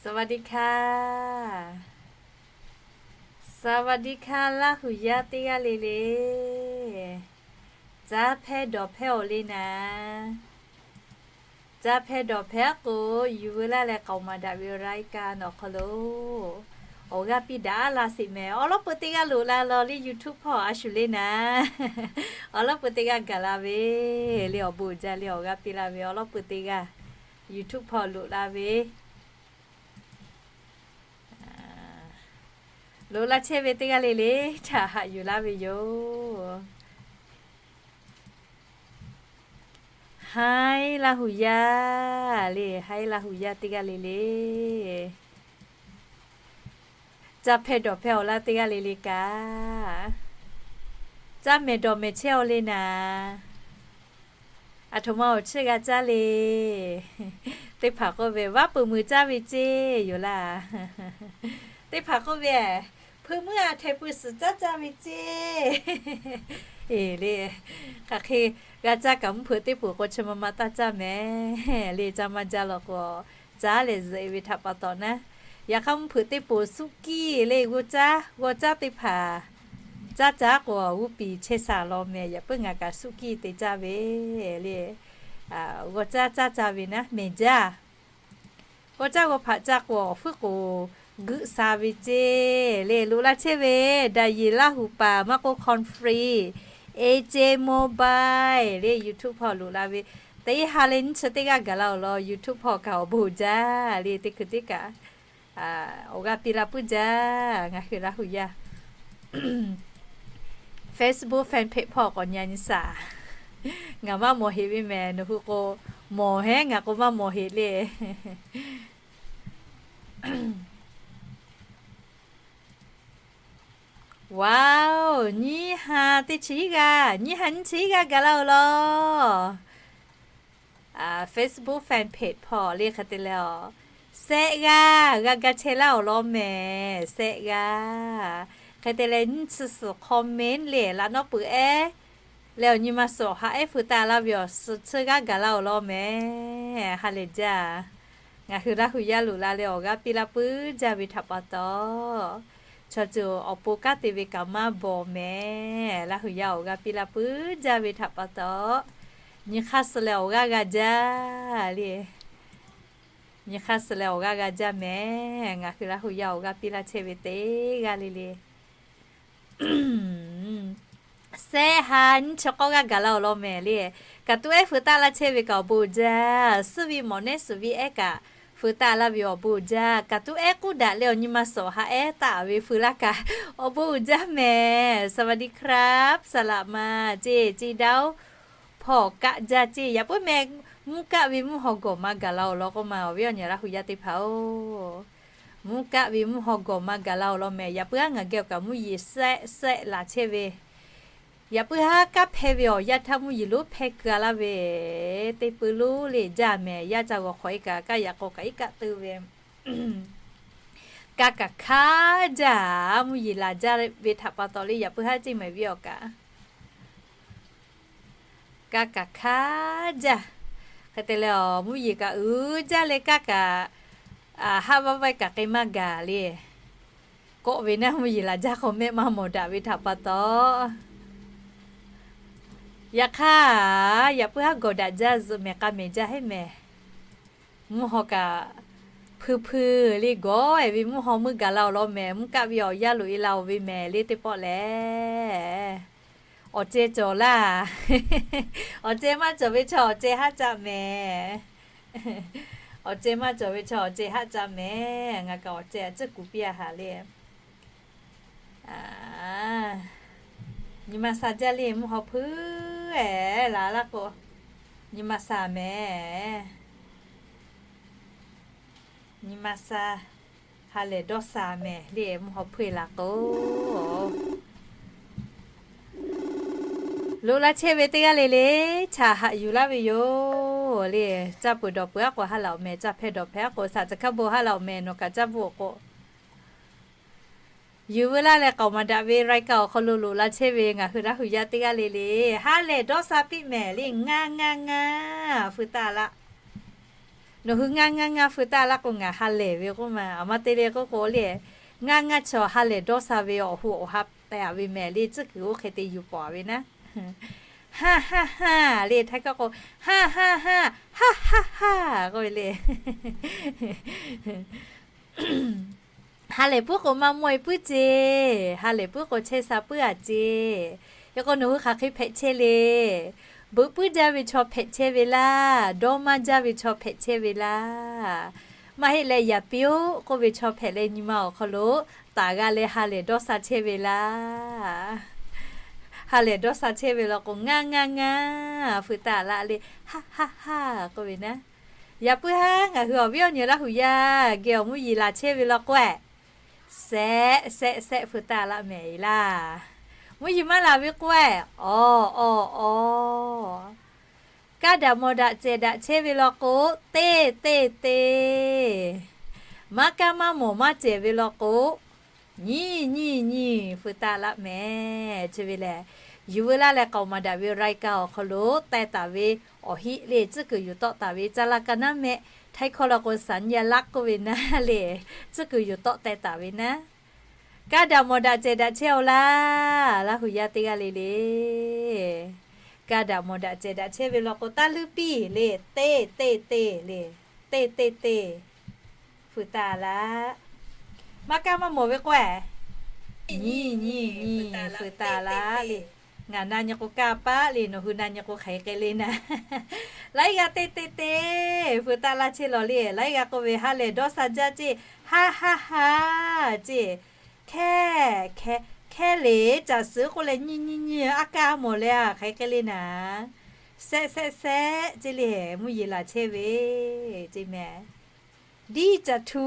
สวัสดีค่ะ สวัสดีค่ะ Laˇ huˍ yaˇ teˇ g'aˇ le le. Caˇ hpehˇ dawˬ hpehˇ-oˬ le naˍ. Caˇ hpehˇ dawˬ hpehˇ k'o, yuˬ veu laˇ leh k'aoˍ maˍ daꞈ ve รายการ awˬ hk'aw lo awˬ g'aˇ piˇ daꞈ la sheˍ mehˍ. Awˬ lawn peuˬ teˇ g'aˇ loꞈ la law le YouTube hpawˇ a shuˍ le naˍ. Awˬ lawn peuˬ teˇ g'aˇ gaˬ la ve le, awˬ bon uiˍ jaˇ le, awˬ g'aˇ piˇ laˇ ve. Awˬ lawn peuˬ teˇ g'aˇ YouTube hpawˇ loꞈ la ve Loꞈ la chehˇ ve teˇ g'aˇ le le, htaꞈ haꞈ yuˬ laˇ ve yoˬ. Haiˉ Laˇ huˍ yaˇ le, haiˉ Laˇ huˍ yaˇ teˇ g'aˇ le le. Caˇ hpehˇ dawˬ hpehˇ-oˬ laˇ teˇ g'aˇ le le kaꞈ, caˇ mehˍ dawˬ mehˍ chehˇ-oˬ le naˍ. Aˬ htoꞈ ma awˬ chiˇ g'a caˇ le. Teˇ hpaˍ k'oˆ ve, vaˇ peuˬ meuˬ caˇ ve ceˇ yoˬ laˇ. Teˇ hpaˍ k'oˆ ve, hpui meuˇ a hteh pui suhˍ caˇ caˇ ve ceˇ. Eˬ le, hk'aˬ hk'e g'a caˇ kaꞈ mvuhˇ hpeuꞈ teˇ poˍ k'o chi ma ma taˇ caˇ mehˍ le, caˇ maˇ jaˇ law k'o, caˇ lehˬ zuhꞈ e ve htaꞈ pa taw naˉ. Yaꞈ hk'aˇ mvuhˇ hpeuꞈ teˇ poˍ suˆ kiˇ le g'aw caˇ, g'aw caˇ teˇ hpaˍ caˇ caˇ k'o, g'uˇ piˍ chehˇ saˍ law mehˍ. Yaꞈ puiˉ ngaˬ kaꞈ suˆ kiˇ te caˇ ve le. G'aw caˇ caˇ caˇ ve naˉ mehˍ jaˇ. G'aw caˇ g'aw hpaꞈ caˇ k'o, awˬ fuiˉ k'oˍ geuˆ sha ve ceˇ le. Loꞈ la chehˇ ve, Daˍyiˍ Laˇ huˍ paˍ maˇ k'oˆ, Corn Free, A J Mobile le, YouTube hpawˇ loꞈ la ve. Teˇ ha leh nyiˇ chi teˇ g'aˇ gaˬ la-oˬ law, YouTube hpawˇ kaꞈ awˬ bon jaˇ le, teˇ hkui teˇ kaꞈ awˬ g'aˇ piˇ la puiˉ jaˇ. Ngaˬ hui Laˇ huˍ yaˇ Facebook fan page hpawˇ k'awꞈ nyi nyi shaˍ. Ngaˬ maˇ mawˬ heꞈ ve mehˍ, nawˬ hui k'o mawˬ heˆ, ngaˬ k'o maˇ mawˬ heꞈ le. Wow, nyiˇ ha teˇ chi hiˉ g'aˇ, nyiˇ ha nyiˇ chi hiˉ g'aˇ gaˬ la-oˬ law. Facebook fan page hpawˇ le hk'e te leh, shehˆ g'aˇ g'a ga chehˇ laˇ-oˬ law mehˍ, shehˆ g'aˇ. Hk'e te leh nyiˇ chi suhˍ comment le laꞈ nawˉ peuˬ ehˉ leh awˬ nyi ma suhˍ awˬ ha ehˉ feu taˍ laˇ ve awˬ suhˍ chi g'aˇ gaˬ la-oˬ law mehˍ. Ha lehˬ jaˇ. Ngaˬ hui Laˇ huˍ yaˇ loꞈ la leh awˬ g'aˇ piˇ laˇ puiˉ jaˇ ve htaꞈ pa taw, chaw ceuˬ awˬ pon kanˉ te ve kaꞈ maˇ bawˬ mehˍ. Laˇ huˍ yaˇ awˬ g'aˇ piˇ laˇ puiˉ jaˇ ve htaꞈ pa taw, nyi hk'aˇ suh leh awˬ g'aˇ g'a jaˇ le. Nyi hk'aˇ suh leh awˬ g'aˇ g'a jaˇ mehˍ. Ngaˬ hui Laˇ huˍ yaˇ awˬ g'aˇ piˇ laˇ chehˇ ve teˇ g'aˇ le le. Shehˆ ha nyiˇ chi k'awˇ g'aˇ gaˬ la-oˬ law mehˍ le. Kaꞈ tuˉ ehˉ feu taˆ laˇ chehˇ ve kaꞈ awˬ bon uiˍ jaˇ. Suhˉ ve mawˬ nehˉ suhˍ ve ehˉ kaꞈ feu taˆ laˇ ve awˬ bon uiˍ jaˇ. Kaꞈ tuˉ ehˉ k'uˉ daꞈ leh awˬ nyi ma suhˍ ha ehˉ taˆ ve feu laˇ kaꞈ awˬ bon uiˍ jaˇ mehˍ. สวัสดีครับ saˍ laꞈ ma ceˇ, ceˇ daˇ-oˬ, hpawˇ kaˆ jaˇ ceˇ. Yaꞈ puiˉ meh, mvuhˇ kaˆ ve mvuhˇ haw gawˬ ma gaˬ la-oˬ law k'oˆ ma, awˬ viˉ awˬ nyi Laˇ huˍ yaˇ teˇ hpaˍ-oˬ. Mvuhˇ kaˆ ve mvuhˇ haw gawˬ ma gaˬ la-oˬ law mehˍ. Yaꞈ puiˉ aˉ ngaˬ geh awˬ kaꞈ mvuhˇ yeˬ shehˆ shehˆ laˬ chehˇ ve, yaꞈ puiˉ haˉ kaˉ hpehˇ ve awˬ yanˇ htaˇ mvuhˇ yeˬ lonˉ hpehˇ keu-a laˇ ve, teˇ peu lonˉ le jaˇ mehˍ. Yaˇ ca g'awˬ hk'awꞈ e kaꞈ kaˇ yaꞈ k'aw kaꞈ iˉ kaˆ teu ve, kaˇ kaꞈ hkanˉ jaˇ. Mvuhˇ yeˬ laˬ jaˇ ve htaꞈ pa taw le, yaꞈ puiˉ haˉ ceˇ mehˍ viˉ awˬ kaꞈ kaˇ kaꞈ hkanˉ jaˇ. Hk'e te leh awˬ mvuhˇ yeˬ kaꞈ uiˍ jaˇ leh kaˇ kaꞈ haˆ vaˇ vaˇ kaꞈ k'ai maˇ gaˬ le. Kawˆ ve naˆ mvuhˇ yeˬ laˬ jaˇ k'o mehˆ maˇ mawˬ daꞈ ve htaꞈ pa taw, yaꞈ hk'aˇ, yaꞈ puiˉ haˉ gawˬ daꞈ jaˇ, zuhꞈ mehˍ k'a mehˍ jaˇ heˆ mehˍ. Mvuhˇ haw kaꞈ hpui hpui le gawˬ-e ve mvuhˇ haw meuˇ gaˬ la-oˬ law mehˍ. Mvuhˇ kaˆ ve awˬ yanˇ loꞈ e la-oˬ ve mehˍ le teˇ pawˆ lehˬ. Awˬ ceh cawˬ laˇ. Awˬ ceh maˇ cawˬ ve chaw awˬ ceh haˆ caˆ mehˍ. Awˬ ceh maˇ cawˬ ve chaw awˬ ceh haˆ caˆ mehˍ. Ngaˬ kaꞈ awˬ ceh a ciˉ kuˬ piˇ-a haˍ le. Nyi ma sha jaˇ le, mvuhˇ haw hpui-e la laˇ k'o, nyi ma sha mehˍ. Nyi ma sha, ha lehˬ dawˇ sha mehˍ le, mvuhˇ haw hpui-e la k'o. Loꞈ la chehˇ ve teˇ g'aˇ le le, chaꞈ haꞈ yuˬ laˇ ve yoˬ le. Caˇ peuˬ dawˬ peuˬ aˉ k'o ha laꞈ-oˬ mehˍ, caˇ hpehˇ dawˬ hpehˇ aˉ k'o, shaˍ tcuh hkaˇ bon ha laꞈ-oˬ mehˍ, nawˬ kaꞈ caˇ bvuhꞈ k'o, yuˬ veu laˇ leh k'aoˍ maˍ daꞈ ve รายการ awˬ hk'aw lo loꞈ la chehˇ ve ngaˬ hui Laˇ huˍ yaˇ teˇ g'aˇ le le, ha lehˬ dawˇ sha piˇ mehˍ le, ngaˇ ngaˇ ngaˇ feu taˍ laˇ. Nawˬ hui ngaˇ ngaˇ ngaˇ feu taˆ laˇ k'o, ngaˬ ha lehˬ ve k'oˆ ma. Aˬ ma te leh k'oˆ k'o le, ngaˇ ngaˇ chaw ha lehˬ dawˇ sha ve awˬ hu awˬ ha tehꞈ ve mehˍ le, tcuhˉ kuiˬ oˇ hk'e te yuˬ pawˍ ve naˉ. Haˇ haˇ haˇ le, Htaiˇ hkawˇ k'o, haˇ haˇ haˇ, haˇ haˇ haˇ k'oˆ ve le. Ha lehˬ puiˉ k'o maˇ mawˇ-e puiˉ ce. Ha lehˬ puiˉ k'o chehˇ sha puiˉ-a ce. Yaꞈ k'o nawˬ hui hk'aˬ hk'e hpehꞈ chehˇ le. Beuꞈ puiˉ jaˇ ve chaw hpehꞈ chehˇ ve laˇ. Dawˇ maˇ jaˇ ve chaw hpehꞈ chehˇ ve laˇ. Maˇ heˆ leh yaꞈ piˇ-oˆ k'oˆ ve chaw hpehꞈ leh nyi ma awˬ hk'aw lo taˍ g'a leh ha lehˬ dawˇ sha chehˇ ve laˇ. Ha lehˬ dawˇ sha chehˇ ve law k'o, ngaˇ ngaˇ ngaˇ feu taˆ laˇ le, haˇ haˇ haˇ k'oˆ ve naˉ. Yaꞈ puiˉ haˉ ngaˬ hui awˬ viˉ awˬ nyi Laˇ huˍ yaˇ geh awˬ mvuhˇ yeˬ laˬ chehˇ ve law k'o, sehˆ sehˆ sehˆ feu taˆ laˇ mehˍ laˇ. Mvuhˇ yeˬ maˇ laˬ ve k'o, awˬ awˬ awˬ. Kaˇ daꞈ mawˬ daꞈ cehˬ daꞈ chehˇ ve law k'o, teˇ teˇ teˇ. Maˇ kaˇ maˇ mawˬ maˇ cehˬ ve law k'o, nyiˇ nyiˇ nyiˇ feu taˆ laˇ mehˍ. Chi ve lehˬ, yuˬ veu laˇ leh k'aoˍ maˍ daꞈ ve รายการ awˬ hk'aw lo teh taˍ ve awˬ heˆ le, tcuhˉ kuiˬ yuˬ tawˆ taˍ ve ca la ka naˉ mehˆ, Htaiˇ hkawˇ law k'o สัญลักษณ์ k'oˆ ve naˉ le, tcuhˉ kuiˬ yuˬ tawˆ teh taˍ ve naˉ. Kaˇ daꞈ mawˬ daꞈ cehˬ daꞈ chehˇ-oˆ laˇ, Laˇ huˍ yaˇ teˇ g'aˇ le le. Kaˇ daꞈ mawˬ daꞈ cehˬ daꞈ chehˇ ve law k'o, taˇ luˇ piˇ le, teˇ teˇ teˇ le, teˇ teˇ teˇ feu taˆ laˇ. Maˇ kaˇ maˇ mawˬ ve k'o, nyiˇ nyiˇ nyiˇ feu taˆ laˇ le. Ngaˬ na nyi k'o kaˇ paˆ le, nawˬ hui na nyi k'o hk'aˬ hk'e le naˉ. Laiˉ g'aˇ teˇ teˇ teˇ feu taˆ laˇ chehˇ lawˬ le. Laiˉ g'aˇ k'oˆ ve, ha lehˬ dawˇ sha jaˇ ce, haˇ haˇ haˇ ce. Hkehˇ, hkehˇ le, caˬ suhˍ k'oˆ leh nyiˇ nyiˇ nyiˇ aˉ kaˇ mawˬ leh a hk'aˬ hk'e le naˉ. Sehˆ sehˆ sehˆ ce le, mvuhˇ yeˬ laˬ chehˇ ve ce mehˍ. Diˇ caˬ htu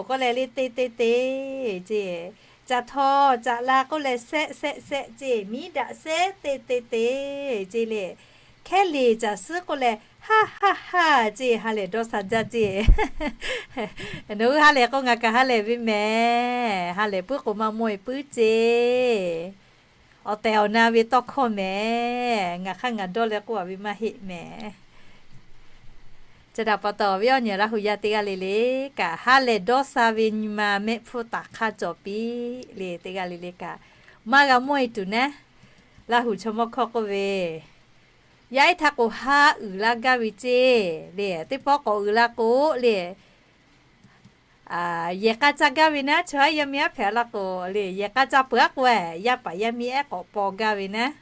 k'oˆ leh le teˇ teˇ teˇ ce. Caˬ htaw caˬ la k'oˆ leh sehˆ sehˆ sehˆ ce. Miˉ daꞈ sehˉ teˇ teˇ teˇ ce le. Hkehˇ le caˬ suhˍ k'oˆ leh haˇ haˇ haˇ ce, ha lehˬ dawˇ sha jaˇ ce. Nawˬ hui ha lehˬ k'o ngaˬ kaꞈ ha lehˬ ve mehˍ. Ha lehˬ puiˉ k'o maˇ mawˇ-e puiˉ ce. Awˬ tehˬ awˬ na ve tawˇ hkawˇ mehˍ. Ngaˬ hk'aˇ ngaˬ dawˇ leh k'oˆ-a ve maˇ heˆ mehˍ. Chi htaꞈ pa taw awˬ viˉ awˬ nyi Laˇ huˍ yaˇ teˇ g'aˇ le le kaꞈ, ha lehˬ dawˇ sha ve nyi ma mehˆ hpfuhˇ taˍ hk'aˇ cawˬ piˇ le teˇ g'aˇ le le kaꞈ, maˇ g'a mawˇ-e tuˬ naˉ. Laˇ huˍ chaw mawˇ hkawˇ k'oˆ ve, yaˇ ehˉ htaˇ k'o ha uiˍ laˇ gaˇ ve ce le. Teˇ pawˆ k'awꞈ uiˍ la k'o le, yehˬ k'a ca gaˇ ve naˉ, chaw haˉ yaˇ miˇ aˉ hpehꞈ laˇ k'o le, yehˬ k'a ca peuˬ aˉ k'o, yaˇ paˍ yaˇ miˇ ehˉ k'awꞈ paw gaˇ ve naˉ.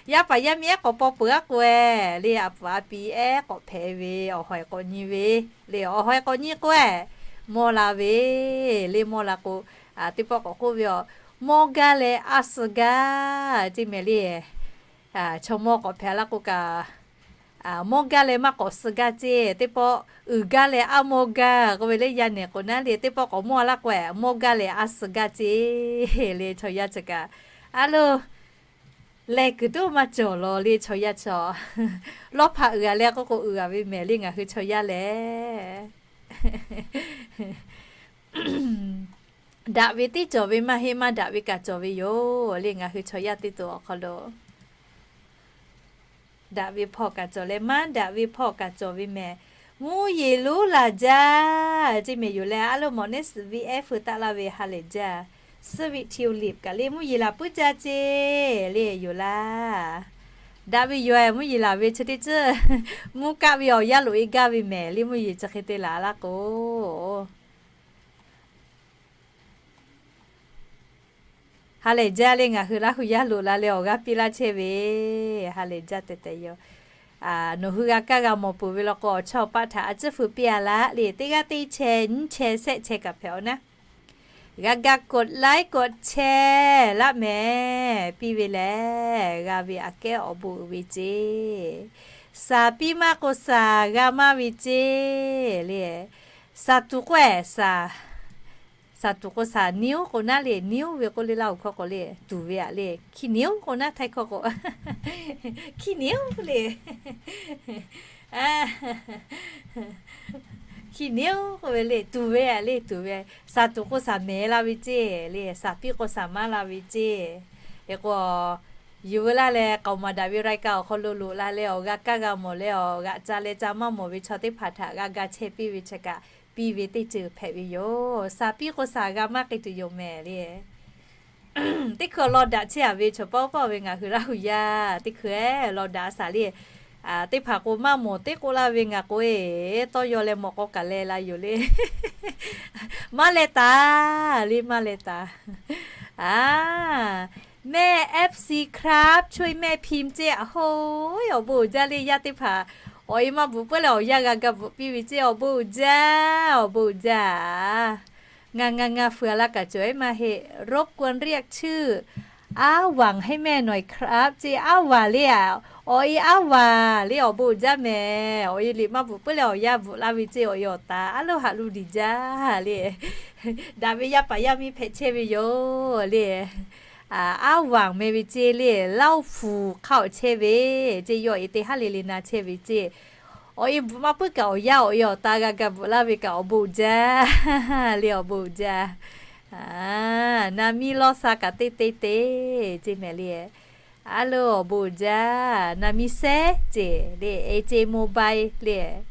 Yaˇ paˍ yaˇ miˇ ehˉ k'awꞈ paw peuˬ aˉ k'o, le a puˍ a pi ehˉ k'awꞈ hpehꞈ ve, awˬ hawehˬ k'awꞈ nyi ve le. Awˬ hawehˬ k'awꞈ nyi k'o, mawˇ la ve le. Mawˇ la k'o, teˇ pawˆ k'awꞈ k'oˆ ve, mawˇ gaˇ leh a suh gaˇ ce mehˍ le. Chaw mawˇ k'awꞈ hpehꞈ laˇ k'o kaꞈ, mawˇ gaˇ leh maˇ k'awꞈ suh gaˇ ce. Teˇ pawˆ uiˍ gaˇ leh a mawˇ gaˇ k'oˆ ve le. Yaˇ nehˬ k'o naˉ le, teˇ pawˆ k'awꞈ mawˇ laˇ k'o, mawˇ gaˇ leh a suh gaˇ ce le. Chaw yaˇ chi kaꞈ, a lo, lehˬ kuiˬ toˉ maˇ cawˬ lawˬ le. Chaw yaˇ chi lawˇ hpaꞈ uiˍ-a leh k'oˆ k'o uiˍ-a ve mehˍ le, ngaˬ hui chaw yaˇ lehˬ. Daꞈ ve tiˉ cawˬ ve maˇ heˆ, maˇ daꞈ ve kaꞈ cawˬ ve yoˬ le. Ngaˬ hui chaw yaˇ teˇ to awˬ hk'aw lo daꞈ ve hpawˇ kaꞈ cawˬ leh, maˇ daꞈ ve hpawˇ kaꞈ cawˬ ve mehˍ. Mvuhˇ yeˬ lonˉ laˬ jaˇ ce mehˍ yoˬ leh, a lo mawꞈ neˉ suhˍ ve ehˉ feu taˆ laˇ ve ha lehˬ jaˇ. Suhˍ ve tulip kaꞈ le mvuhˇ yeˬ laˬ puiˉ jaˇ ce le yoˬ laˇ. Daꞈ ve yoˬ-e, mvuhˇ yeˬ laˬ ve chi teˇ ceuˬ mvuhˇ kaˆ ve awˬ yanˇ loꞈ-e gaˇ ve mehˍ le. Mvuhˇ yeˬ chi hk'e te laˬ laˇ k'o, ha lehˬ jaˇ le. Ngaˬ hui Laˇ huˍ yaˇ loꞈ la leh awˬ g'aˇ piˇ laˇ chehˇ ve, ha lehˬ jaˇ tehꞈ tehꞈ yoˬ. Nawˬ hui g'a kaˇ g'a mawˬ peuˬ ve law k'o, awˬ chawˇ awˬ paˆ htaꞈ a ciˉ feu piˇ-a laˇ le. Teˇ g'aˇ teˇ chehˇ nyiˇ chehˇ shehˆ chehˇ kaꞈ hpehꞈ-aw naˉ. G'a ga กดไลค์ กดแชร์ laˇ mehˍ piˇ ve lehˬ, g'a ve aꞈ kehˉ awˬ bon uiˍ ve ce. Shaˍ piˇ maˇ k'o shaˍ g'a maˇ ve ce le. Shaˍ tuˬ k'o-e shaˍ, shaˍ tuˬ k'o shaˍ, นิ้ว k'o naˉ le, นิ้ว ve k'oˆ le Laˇ huˍ hkawˇ k'o le, tuˬ ve aꞈ le, ขี้เหนียว k'o naˉ Htaiˇ hkawˇ k'o, ขี้เหนียว le. ขี้เหนียว k'oˆ ve le, tuˬ ve aꞈ le, tuˬ ve. Shaˍ tuˬ k'o shaˍ mehˍ la ve ce le, shaˍ piˇ k'o shaˍ maˇ la ve ce. Hk'e k'o, Yuˬ veu laˇ leh k'aoˍ maˍ daꞈ ve รายการ awˬ hk'aw lo loꞈ la leh awˬ g'a kaˇ g'a mawˬ leh awˬ g'aꞈ ca leh ca maˇ mawˬ ve chaw teˇ hpaˍ htaꞈ g'a ga chehˇ piˇ ve chi kaꞈ piˇ ve teˇ ceuˬ hpehꞈ ve yoˬ. Saˍ piˇ k'o saˍ g'a maˇ k'ai tuˬ yoˬ mehˍ le. Teˇ hkui awˬ lawn daꞈ chehˇ a ve chaw pawˆ pawˆ ve ngaˬ hui Laˇ hu yaˇ teˇ hkui lawn daꞈ a saˍ le. Teˇ hpaˍ k'o maˇ mawˬ teˇ k'oˆ laˇ ve ngaˬ k'o e, tawˇ yaw leh mawꞈ k'aw kaꞈ leh la yoˬ le. Maˇ leh taˍ le, maˇ leh taˍ. A, mehˆ FC club ช่วยแม่พิมพ์ ceˇ a hoˉ, awˬ bon uiˍ jaˇ le yaˇ teˇ hpaˍ. Awˬ e maˇ bvuhꞈ puiˉ leh awˬ yanˇ g'a ga bvuhꞈ piˇ ve ceˇ, awˬ bon uiˍ jaˇ, awˬ bon uiˍ jaˇ. Ngaˬ ngaˬ ngaˬ fuiˍ a la kaꞈ cawˬ e maˇ heˆ. รบกวนเรียกชื่อ Aˉ vaˍ ให้แม่หน่อยครับ ceˇ, Aˉ vaˍ le a. Awˬ e Aˉ vaˍ le awˬ bon uiˍ jaˇ mehˍ. Awˬ e liꞈ maˇ bvuhꞈ puiˉ leh awˬ yanˇ bvuhꞈ laˇ ve ceˇ, awˬ e awˬ ta aˉ loˇ haꞈ lo diˬ jaˇ le. Daꞈ ve yaˇ paˍ yaˇ miˇ hpehꞈ chehˇ ve yoˬ le. Aˉ vaˍ meh ve ceˇ le, Laˇ hu hk'aˆ awˬ chehˇ ve ceˇ, yawˇ awˬ e teˇ haˉ le le na chehˇ ve ceˇ. Awˬ e bvuhꞈ maˇ puiˉ kaꞈ awˬ yanˇ awˬ e awˬ ta g'a ga bvuhꞈ laˇ ve kaꞈ awˬ bon uiˍ jaˇ le, awˬ bon uiˍ jaˇ. Naˍ miˇ lawˇ sha kaꞈ teˇ te te ceˇ mehˍ le. Aˉ loˇ awˬ bon uiˍ jaˇ. Naˍ miˇ sehˉ ceˇ le, e ceˇ mobile le.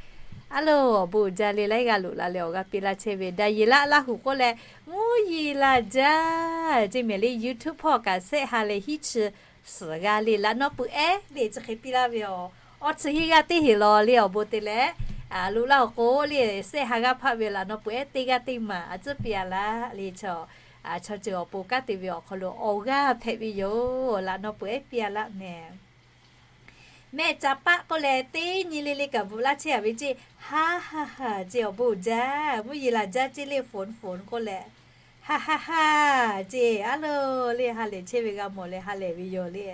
Aˉ loˇ awˬ bon uiˍ jaˇ le, laiˉ g'aˇ loꞈ la leh awˬ g'aˇ piˇ laˇ chehˇ ve. Daꞈ yeˬ laˇ Laˇ hu k'oˆ leh, mvuhˇ yeˬ laˬ jaˇ ceˇ mehˍ le. YouTube hpawˇ kaꞈ sehˆ ha leh hiˉ chi suhˍ g'a le. Laꞈ naw peuˬ ehˉ le chi hk'e piˇ laˇ ve awˬ, awˬ chi hiˉ g'aˇ teˇ heˍ law le awˬ bon te leh, loꞈ laˇ awˬ k'o le sehˆ ha g'aˇ hpaˆ ve laꞈ naw peuˬ ehˉ teˇ g'aˇ teˇ maˬ a tcuhˉ piˇ a laˇ le chaw, chaw ceuˬ awˬ pon kanˉ te ve awˬ hk'aw lo awˬ g'aˇ hpehꞈ ve yoˬ. Laꞈ naw peuˬ ehˉ piˇ a laˇ mehˍ. Mehˆ ca paˆ k'oˆ leh teˇ nyi le le kaꞈ bvuhꞈ laˇ chehˇ a ve ceˇ, ha ha ha ceˇ, awˬ bon uiˍ jaˇ. Mvuhˇ yeˬ laˬ jaˇ ceˇ le, ฝน ฝน k'oˆ leh, ha ha ha ceˇ. Aˉ loˇ le ha lehˬ chehˇ ve g'a mawˬ leh ha lehˬ ve yoˬ le.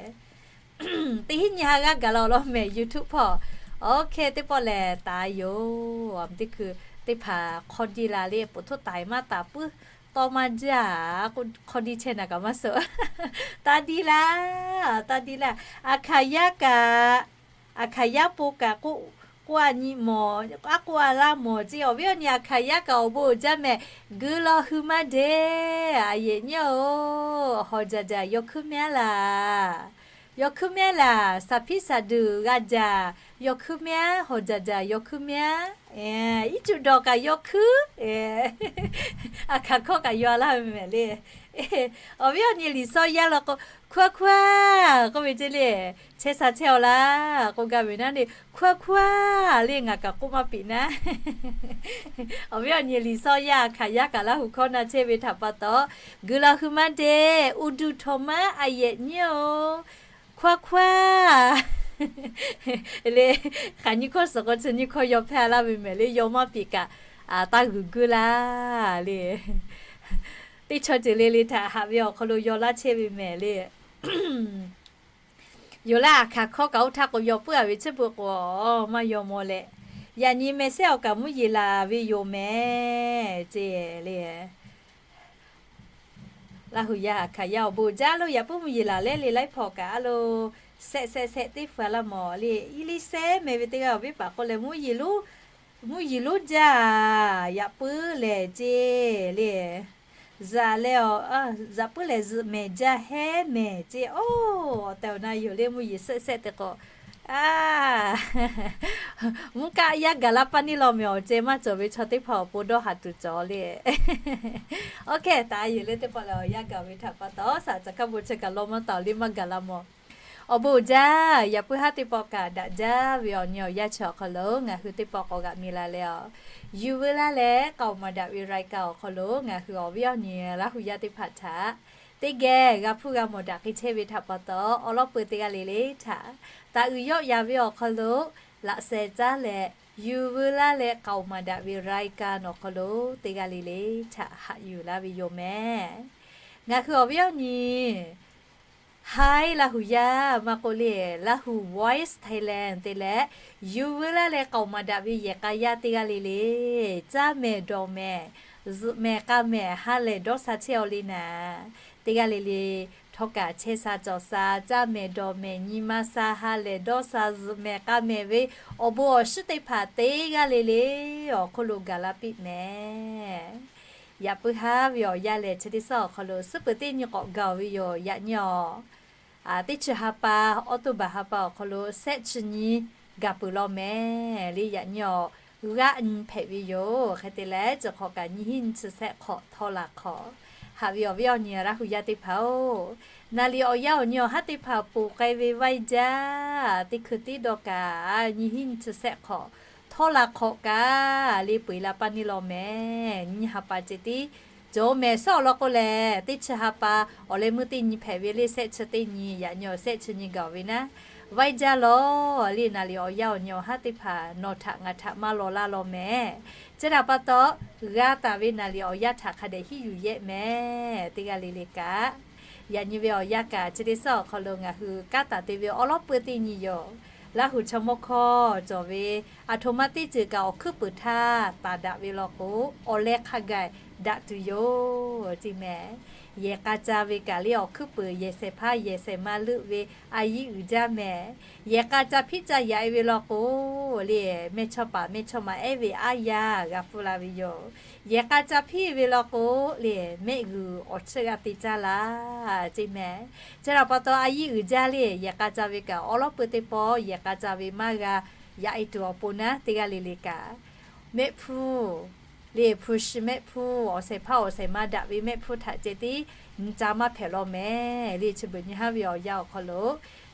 Teˇ hinˉ nyi ha g'aˇ gaˬ la awˬ lawn mehˍ YouTube hpawˇ. Oˇ hk'e teˇ pawˆ lehˬ taˍ yoˬ. Teˇ hkui teˇ hpaˍ hk'aw diˇ la le, poˬ htoˇ taiˍ maˇ taˍ puiˉ tawˇ maˇ jaˇ, hk'aw diˇ chehˇ naˍ kaꞈ maˇ suh. Taˇ diˇ laˇ, taˇ diˇ laˇ. Aˬ hkaˍ yaˇ kaꞈ, aˬ hkaˍ yaˇ po kaꞈ k'oˆ a nyi mawˬ, aˉ k'oˆ a laˇ mawˬ ceˇ. Awˬ viˉ awˬ nyi aˬ hkaˍ yaˇ kaꞈ awˬ bon uiˍ jaˇ mehˍ. Guiˬ lawˬ hui maˇ deˇ, aˬ yehˬ nyiˉ-oˬ, hawˬ jaˬ jaˬ yaw hkuiˉ mehˉ laˬ. Yaw hkuiˉ mehˉ laˬ, saˍ hpiˉ saˍ duˬ g'a jaˬ, yaw hkuiˉ mehˉ, hawˬ jaˬ jaˬ yaw hkuiˉ mehˉ. Iˉ cuˬ dawˬ kaꞈ yaw hkuiˉ. Aˬ hkaˍ hkawˇ kaꞈ yaw laˇ ve mehˍ le. Awˬ viˉ awˬ nyi Liꞈ sawˇ yaˇ law k'o, ควาย ควาย k'oˆ ve ceˇ le. Chehˇ sha chehˇ-aw laˇ k'oˆ gaˇ ve naˉ le, ควาย ควาย le ngaˬ kaꞈ k'oˆ maˇ piˍ naˉ. Awˬ viˉ awˬ nyi Liꞈ sawˇ yaˇ aˬ hkaˍ yaˇ kaꞈ Laˇ hu hkawˇ na chehˇ ve htaꞈ pa taw, guiˬ lawˬ hui maˇ deˇ, uˍ duˬ htawnˍ maˉ aˬ yehˬ nyiˉ-oˬ, ควาย ควาย le. Hk'aˬ nyi hkawˇ suhˍ k'o chi nyi hkawˇ yaw hpehˇ laˇ ve mehˍ le, yaw maˇ piˍ kaꞈ taˇ g'uiˬ guiˇ laˇ le. Teˇ chaw ceuˬ le le htaꞈ haꞈ ve awˬ hk'aw lo yaw laˇ chehˇ ve mehˍ le. Yoˬ laˇ, aˬ hkaˍ hkawˇ kaꞈ oˇ htaˇ k'o yaw puiˉ a ve chi beuꞈ k'o maˇ yaw maw leh, yaꞈ nyi meh sehˉ awˬ kaꞈ mvuhˇ yeˬ laˬ ve yoˬ mehˍ ceˇ le. Laˇ hu yaˇ aˬ hkaˍ yaˇ awˬ bon jaˇ lo yaꞈ puiˉ mvuhˇ yeˬ laˬ leh le laiˉ hpaw kaꞈ a lo, sehˆ sehˆ sehˆ teˇ hpu a laˇ mawˬ le. Iˉ liˇ sehˉ meh ve teˇ g'aˇ awˬ viˉ paˍ k'oˆ leh, mvuhˇ yeˬ lonˉ jaˇ, yaꞈ puiˉ lehˬ ceˇ le. Zuhꞈ leh, yaꞈ puiˉ lehˬ zuhꞈ mehˍ jaˇ hehˉ mehˍ ceˇ. Oˇ, awˬ tehˬ awˬ na yoˬ le mvuhˇ yeˬ sehˆ sehˆ te k'o, a, mvuhˇ kaˆ yaˇ gaˬ la paˇ neˇ law mehˍ awˬ ceh maˇ cawˬ ve chaw teˇ hpaˍ awˬ pon dawˇ haˍ tuˬ cawˬ le. Oˇ hk'e taˍ yeˬ le teˇ pawˆ lehˬ awˬ yanˇ gaˬ ve htaꞈ pa taw, saˍ caˬ hkaˇ bon chi kaꞈ law maˇ taˍ le maˇ gaˬ la mawˬ. Awˬ bon uiˍ jaˇ, yaꞈ puiˉ haˉ teˇ pawˆ kaꞈ daꞈ jaˇ ve awˬ nyi awˬ yanˇ chi awˬ hk'aw lo ngaˬ hui teˇ pawˆ k'awꞈ g'aꞈ mi la leh a, yuˬ veu laˇ leh k'aoˍ maˍ daꞈ ve รายการ awˬ hk'aw lo ngaˬ hui awˬ viˉ awˬ nyi Laˇ hu yaˇ teˇ hpaˍ htaꞈ teˇ geh g'a hpuˇ g'a mawˬ daꞈ k'ai chehˇ ve htaꞈ pa taw, awˬ lawn peu teˇ g'aˇ le le htaꞈ taˍ uiˍ yawˆ yan ve awˬ hk'aw lo laꞈ sheh caˉ leh, yuˬ veu laˇ leh k'aoˍ maˍ daꞈ ve รายการ awˬ hk'aw lo teˇ g'aˇ le le htaꞈ haꞈ yuˬ laˇ ve yoˬ mehˍ. Ngaˬ hui awˬ viˉ awˬ nyi Hi Laˇ hu yaˇ maˇ k'oˆ le, Laˇ hu Voice Thailand te leh, yuˬ veu laˇ leh k'aoˍ maˍ daꞈ ve yehˬ k'a yaˇ teˇ g'aˇ le le, caˇ mehˍ dawˬ mehˍ, zuhꞈ mehˍ k'a mehˍ ha lehˬ dawˇ sha chehˇ-aw le naˍ, teˇ g'aˇ le le htawˇ kaꞈ chehˇ sha cawˬ sha, caˇ mehˍ dawˬ mehˍ nyi ma sha ha lehˬ dawˇ sha zuhꞈ mehˍ k'a mehˍ ve awˬ bon awˬ shinˉ teˇ hpaˍ teˇ g'aˇ le le awˬ hk'oˆ lo gaˬ la piˇ mehˍ. Yaꞈ puiˉ haˉ ve awˬ yanˇ lehˬ, chi teˇ suhˉ awˬ hk'aw lo suhˉ peuˬ teˇ nyi k'awꞈ gaˬ-oˬ ve yoˬ. Yaꞈ nyi awˬ teˇ chi ha pa, October ha pa awˬ hk'aw lo shehˆ chi nyi gaˬ peuˬ law mehˍ le. Yaꞈ nyi awˬ g'aˆ nyi hpehꞈ ve yoˬ. Hk'e te leh, chi hk'awꞈ kaꞈ nyiˇ hinˉ nyiˇ chi shehˆ hk'awꞈ htawˇ la hk'awꞈ, haꞈ ve awˬ viˉ awˬ nyi Laˇ hu yaˇ teˇ hpaˍ-oˬ, naˍ liꞈ awˬ yanˇ awˬ nyi awˬ haˉ teˇ hpaˍ ponˬ k'ai ve vaˇ iˉ jaˇ teˇ hkui tiˉ dawˇ kaꞈ, nyiˇ hinˉ nyiˇ chi shehˆ hk'awꞈ htawˇ la hk'awꞈ kaꞈ le, peu eˬ la paˇ neˇ law mehˍ. Nyiˇ ha pa ceh tiˉ cawˬ mehˍ. Shawˉ awˬ lawn k'o lehˬ, teˇ chi ha pa awˬ leh meuˇ teˇ nyi hpehꞈ ve le, shehˆ chi teˇ nyi, yaꞈ nyi awˬ shehˆ chi nyi gaˬ ve naˉ, vaˇ iˉ jaˇ law le. Naˍ liꞈ awˬ yanˇ awˬ nyi awˬ haˉ teˇ hpaˍ nawˬ htaꞈ ngaˬ htaꞈ maˇ law laˇ law mehˍ. Chi htaꞈ pa taw, g'a taˍ ve naˍ liꞈ awˬ yanˇ htaꞈ hk'a dehꞈ hiˉ yuˬ yehˆ mehˍ. Teˇ g'aˇ le le kaꞈ, yaꞈ nyi ve awˬ yanˇ kaꞈ, chi teˇ shawˉ awˬ hk'aw lo ngaˬ hui kanˉ taˍ te ve awˉ lawˉ peuˇ teˇ nyi yoˬ. Laˇ hu chaw mawˇ hkawˇ cawˬ ve, aˬ htoꞈ ma teˇ ceuˬ kaꞈ awˬ hkuiˉ puiˍ htaˇ taˍ daꞈ ve law k'o, awˬ leh hk'a gaˬ daꞈ tuˬ yoˬ ceˇ mehˍ. Yehˬ k'a ca ve kaꞈ le, awˬ hkuiˉ puiˍ yehˬ shehˍ hpaˇ yehˬ shehˍ ma leuˆ ve a yiˇ uiˍ jaˇ mehˍ. Yehˬ k'a ca hpiˇ ca yaꞈ e ve law k'o le, mehˇ chawˇ paˍ mehˇ chawˇ ma ehˉ ve aˉ yaˇ g'a pfuhˇ la ve yoˬ. Yehˬ k'a ca hpiˇ ve law k'o le, mehˆ g'uiˬ awˬ chiˇ g'a te caˇ laˇ ceˇ mehˍ. Chi htaꞈ pa taw a yiˇ uiˍ jaˇ le, yehˬ k'a ca ve kaꞈ awˉ lawˉ peuˇ teˇ pawˆ yehˬ k'a ca ve maˇ g'a yaꞈ e tuˬ awˬ pon naˉ, teˇ g'aˇ le le kaꞈ, mehˆ hpfuhˇ le, hpu shi mehˆ hpfuhˇ, awˬ shehˍ hpaˇ awˬ shehˍ ma daꞈ ve mehˆ hpfuhˇ htaꞈ ceh tiˉ nyi ca maˇ hpehꞈ law mehˍ le. Chi beuꞈ nyi haˉ ve awˬ yanˇ awˬ hk'aw lo,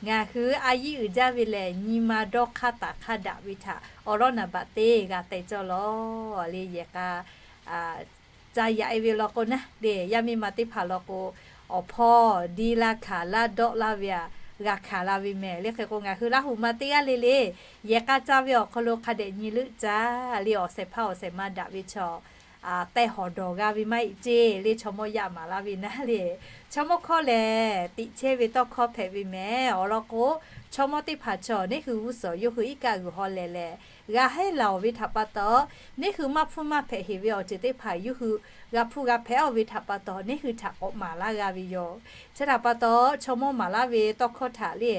ngaˬ hui a yiˇ uiˍ jaˇ ve lehˬ, nyi ma dawˇ hk'aˇ taˍ hk'aˇ daꞈ ve htaꞈ awˬ lawˉ naˍ baꞈ teˇ g'a teh cawˇ law le. Yehˬ k'a ca yaꞈ e ve law k'o naˉ le, yaˇ miˇ ma teˇ hpaˍ law k'o, awˬ hpawˇ diˇ laˇ hkanˍ laˇ dawˆ laˇ ve aꞈ g'a hkanˍ la ve mehˍ le. Hk'e k'o, ngaˬ hui Laˇ hu ma teˇ g'aˇ le le yehˬ k'a ca ve awˬ hk'aw lo hk'a dehꞈ nyi leuˆ caˇ le. Awˬ shehˍ hpaˇ awˬ shehˍ ma daꞈ ve chaw tehˬ hawˍ dawˬ g'a ve maˇ heˆ ceˇ le. Chaw mawˇ yaˇ maˍ laˇ ve naˉ le, chaw mawˇ hkawˇ lehˬ, tiꞈ chehˇ ve tawˇ hkawˇ hpehꞈ ve mehˍ. Awˬ lawn k'o, chaw mawˇ teˇ hpaˍ chaw neˇ hui g'uˇ suhˍ yawˇ hui iˉ kaˆ g'uiˬ haw lehˬ lehˬ, g'a heˉ laˬ-oˬ ve htaꞈ pa taw, neˇ hui maˇ hpfuhˇ maˇ hpehꞈ heˍ ve awˬ ceuˬ teˇ hpaˍ yawˇ hui g'a hpfuhˇ g'a hpehꞈ-oˬ ve htaꞈ pa taw, neˇ hui htaꞈ k'awꞈ maˍ laˇ g'a ve yoˬ. Chi htaꞈ pa taw, chaw mawˇ maˍ laˇ ve tawˇ hkawˇ htaꞈ le,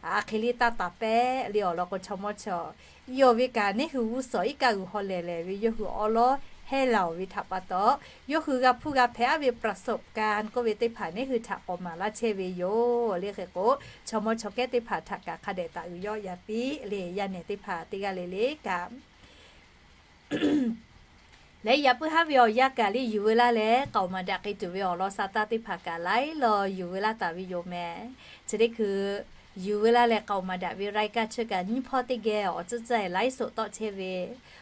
a hk'e le taˇ taˍ pehˉ le. Awˬ lawn k'o, chaw mawˇ chaw i awˬ ve kaꞈ neˇ hui g'uˇ suhˍ iˉ kaˆ g'uiˬ haw lehˬ lehˬ ve yawˇ hui awˉ lawˉ heˉ laˬ-oˬ ve htaꞈ pa taw, yawˇ hui g'a hpfuhˇ g'a hpehꞈ-aˉ ve ประสบการณ์ k'oˆ ve teˇ hpaˍ neˇ hui htaꞈ k'awꞈ maˍ laˇ chehˇ ve yoˬ le. Hk'e k'o, chaw mawˇ chaw kehˉ teˇ hpaˍ htaꞈ kaꞈ hk'a dehꞈ taˍ uiˍ yawˆ yaꞈ piˇ le. Yaˇ nehˬ teˇ hpaˍ teˇ g'aˇ le le kaꞈ, lehˬ yaꞈ puiˉ haˉ ve awˬ yanˇ kaꞈ le, yuˬ veu laˇ leh k'aoˍ maˍ daꞈ k'ai tuˬ ve awˬ lawn sa taˇ teˇ hpaˍ kaꞈ laiˉ law yuˬ veu laˇ taˍ ve yoˬ mehˍ. Chi teˇ hkui yuˬ veu laˇ leh k'aoˍ maˍ daꞈ ve รายการ chi kaꞈ nyiˇ hpawˇ teˇ geh awˬ tcuhˉ tcuhˉ-e ไลฟ์สด tawˆ chehˇ ve,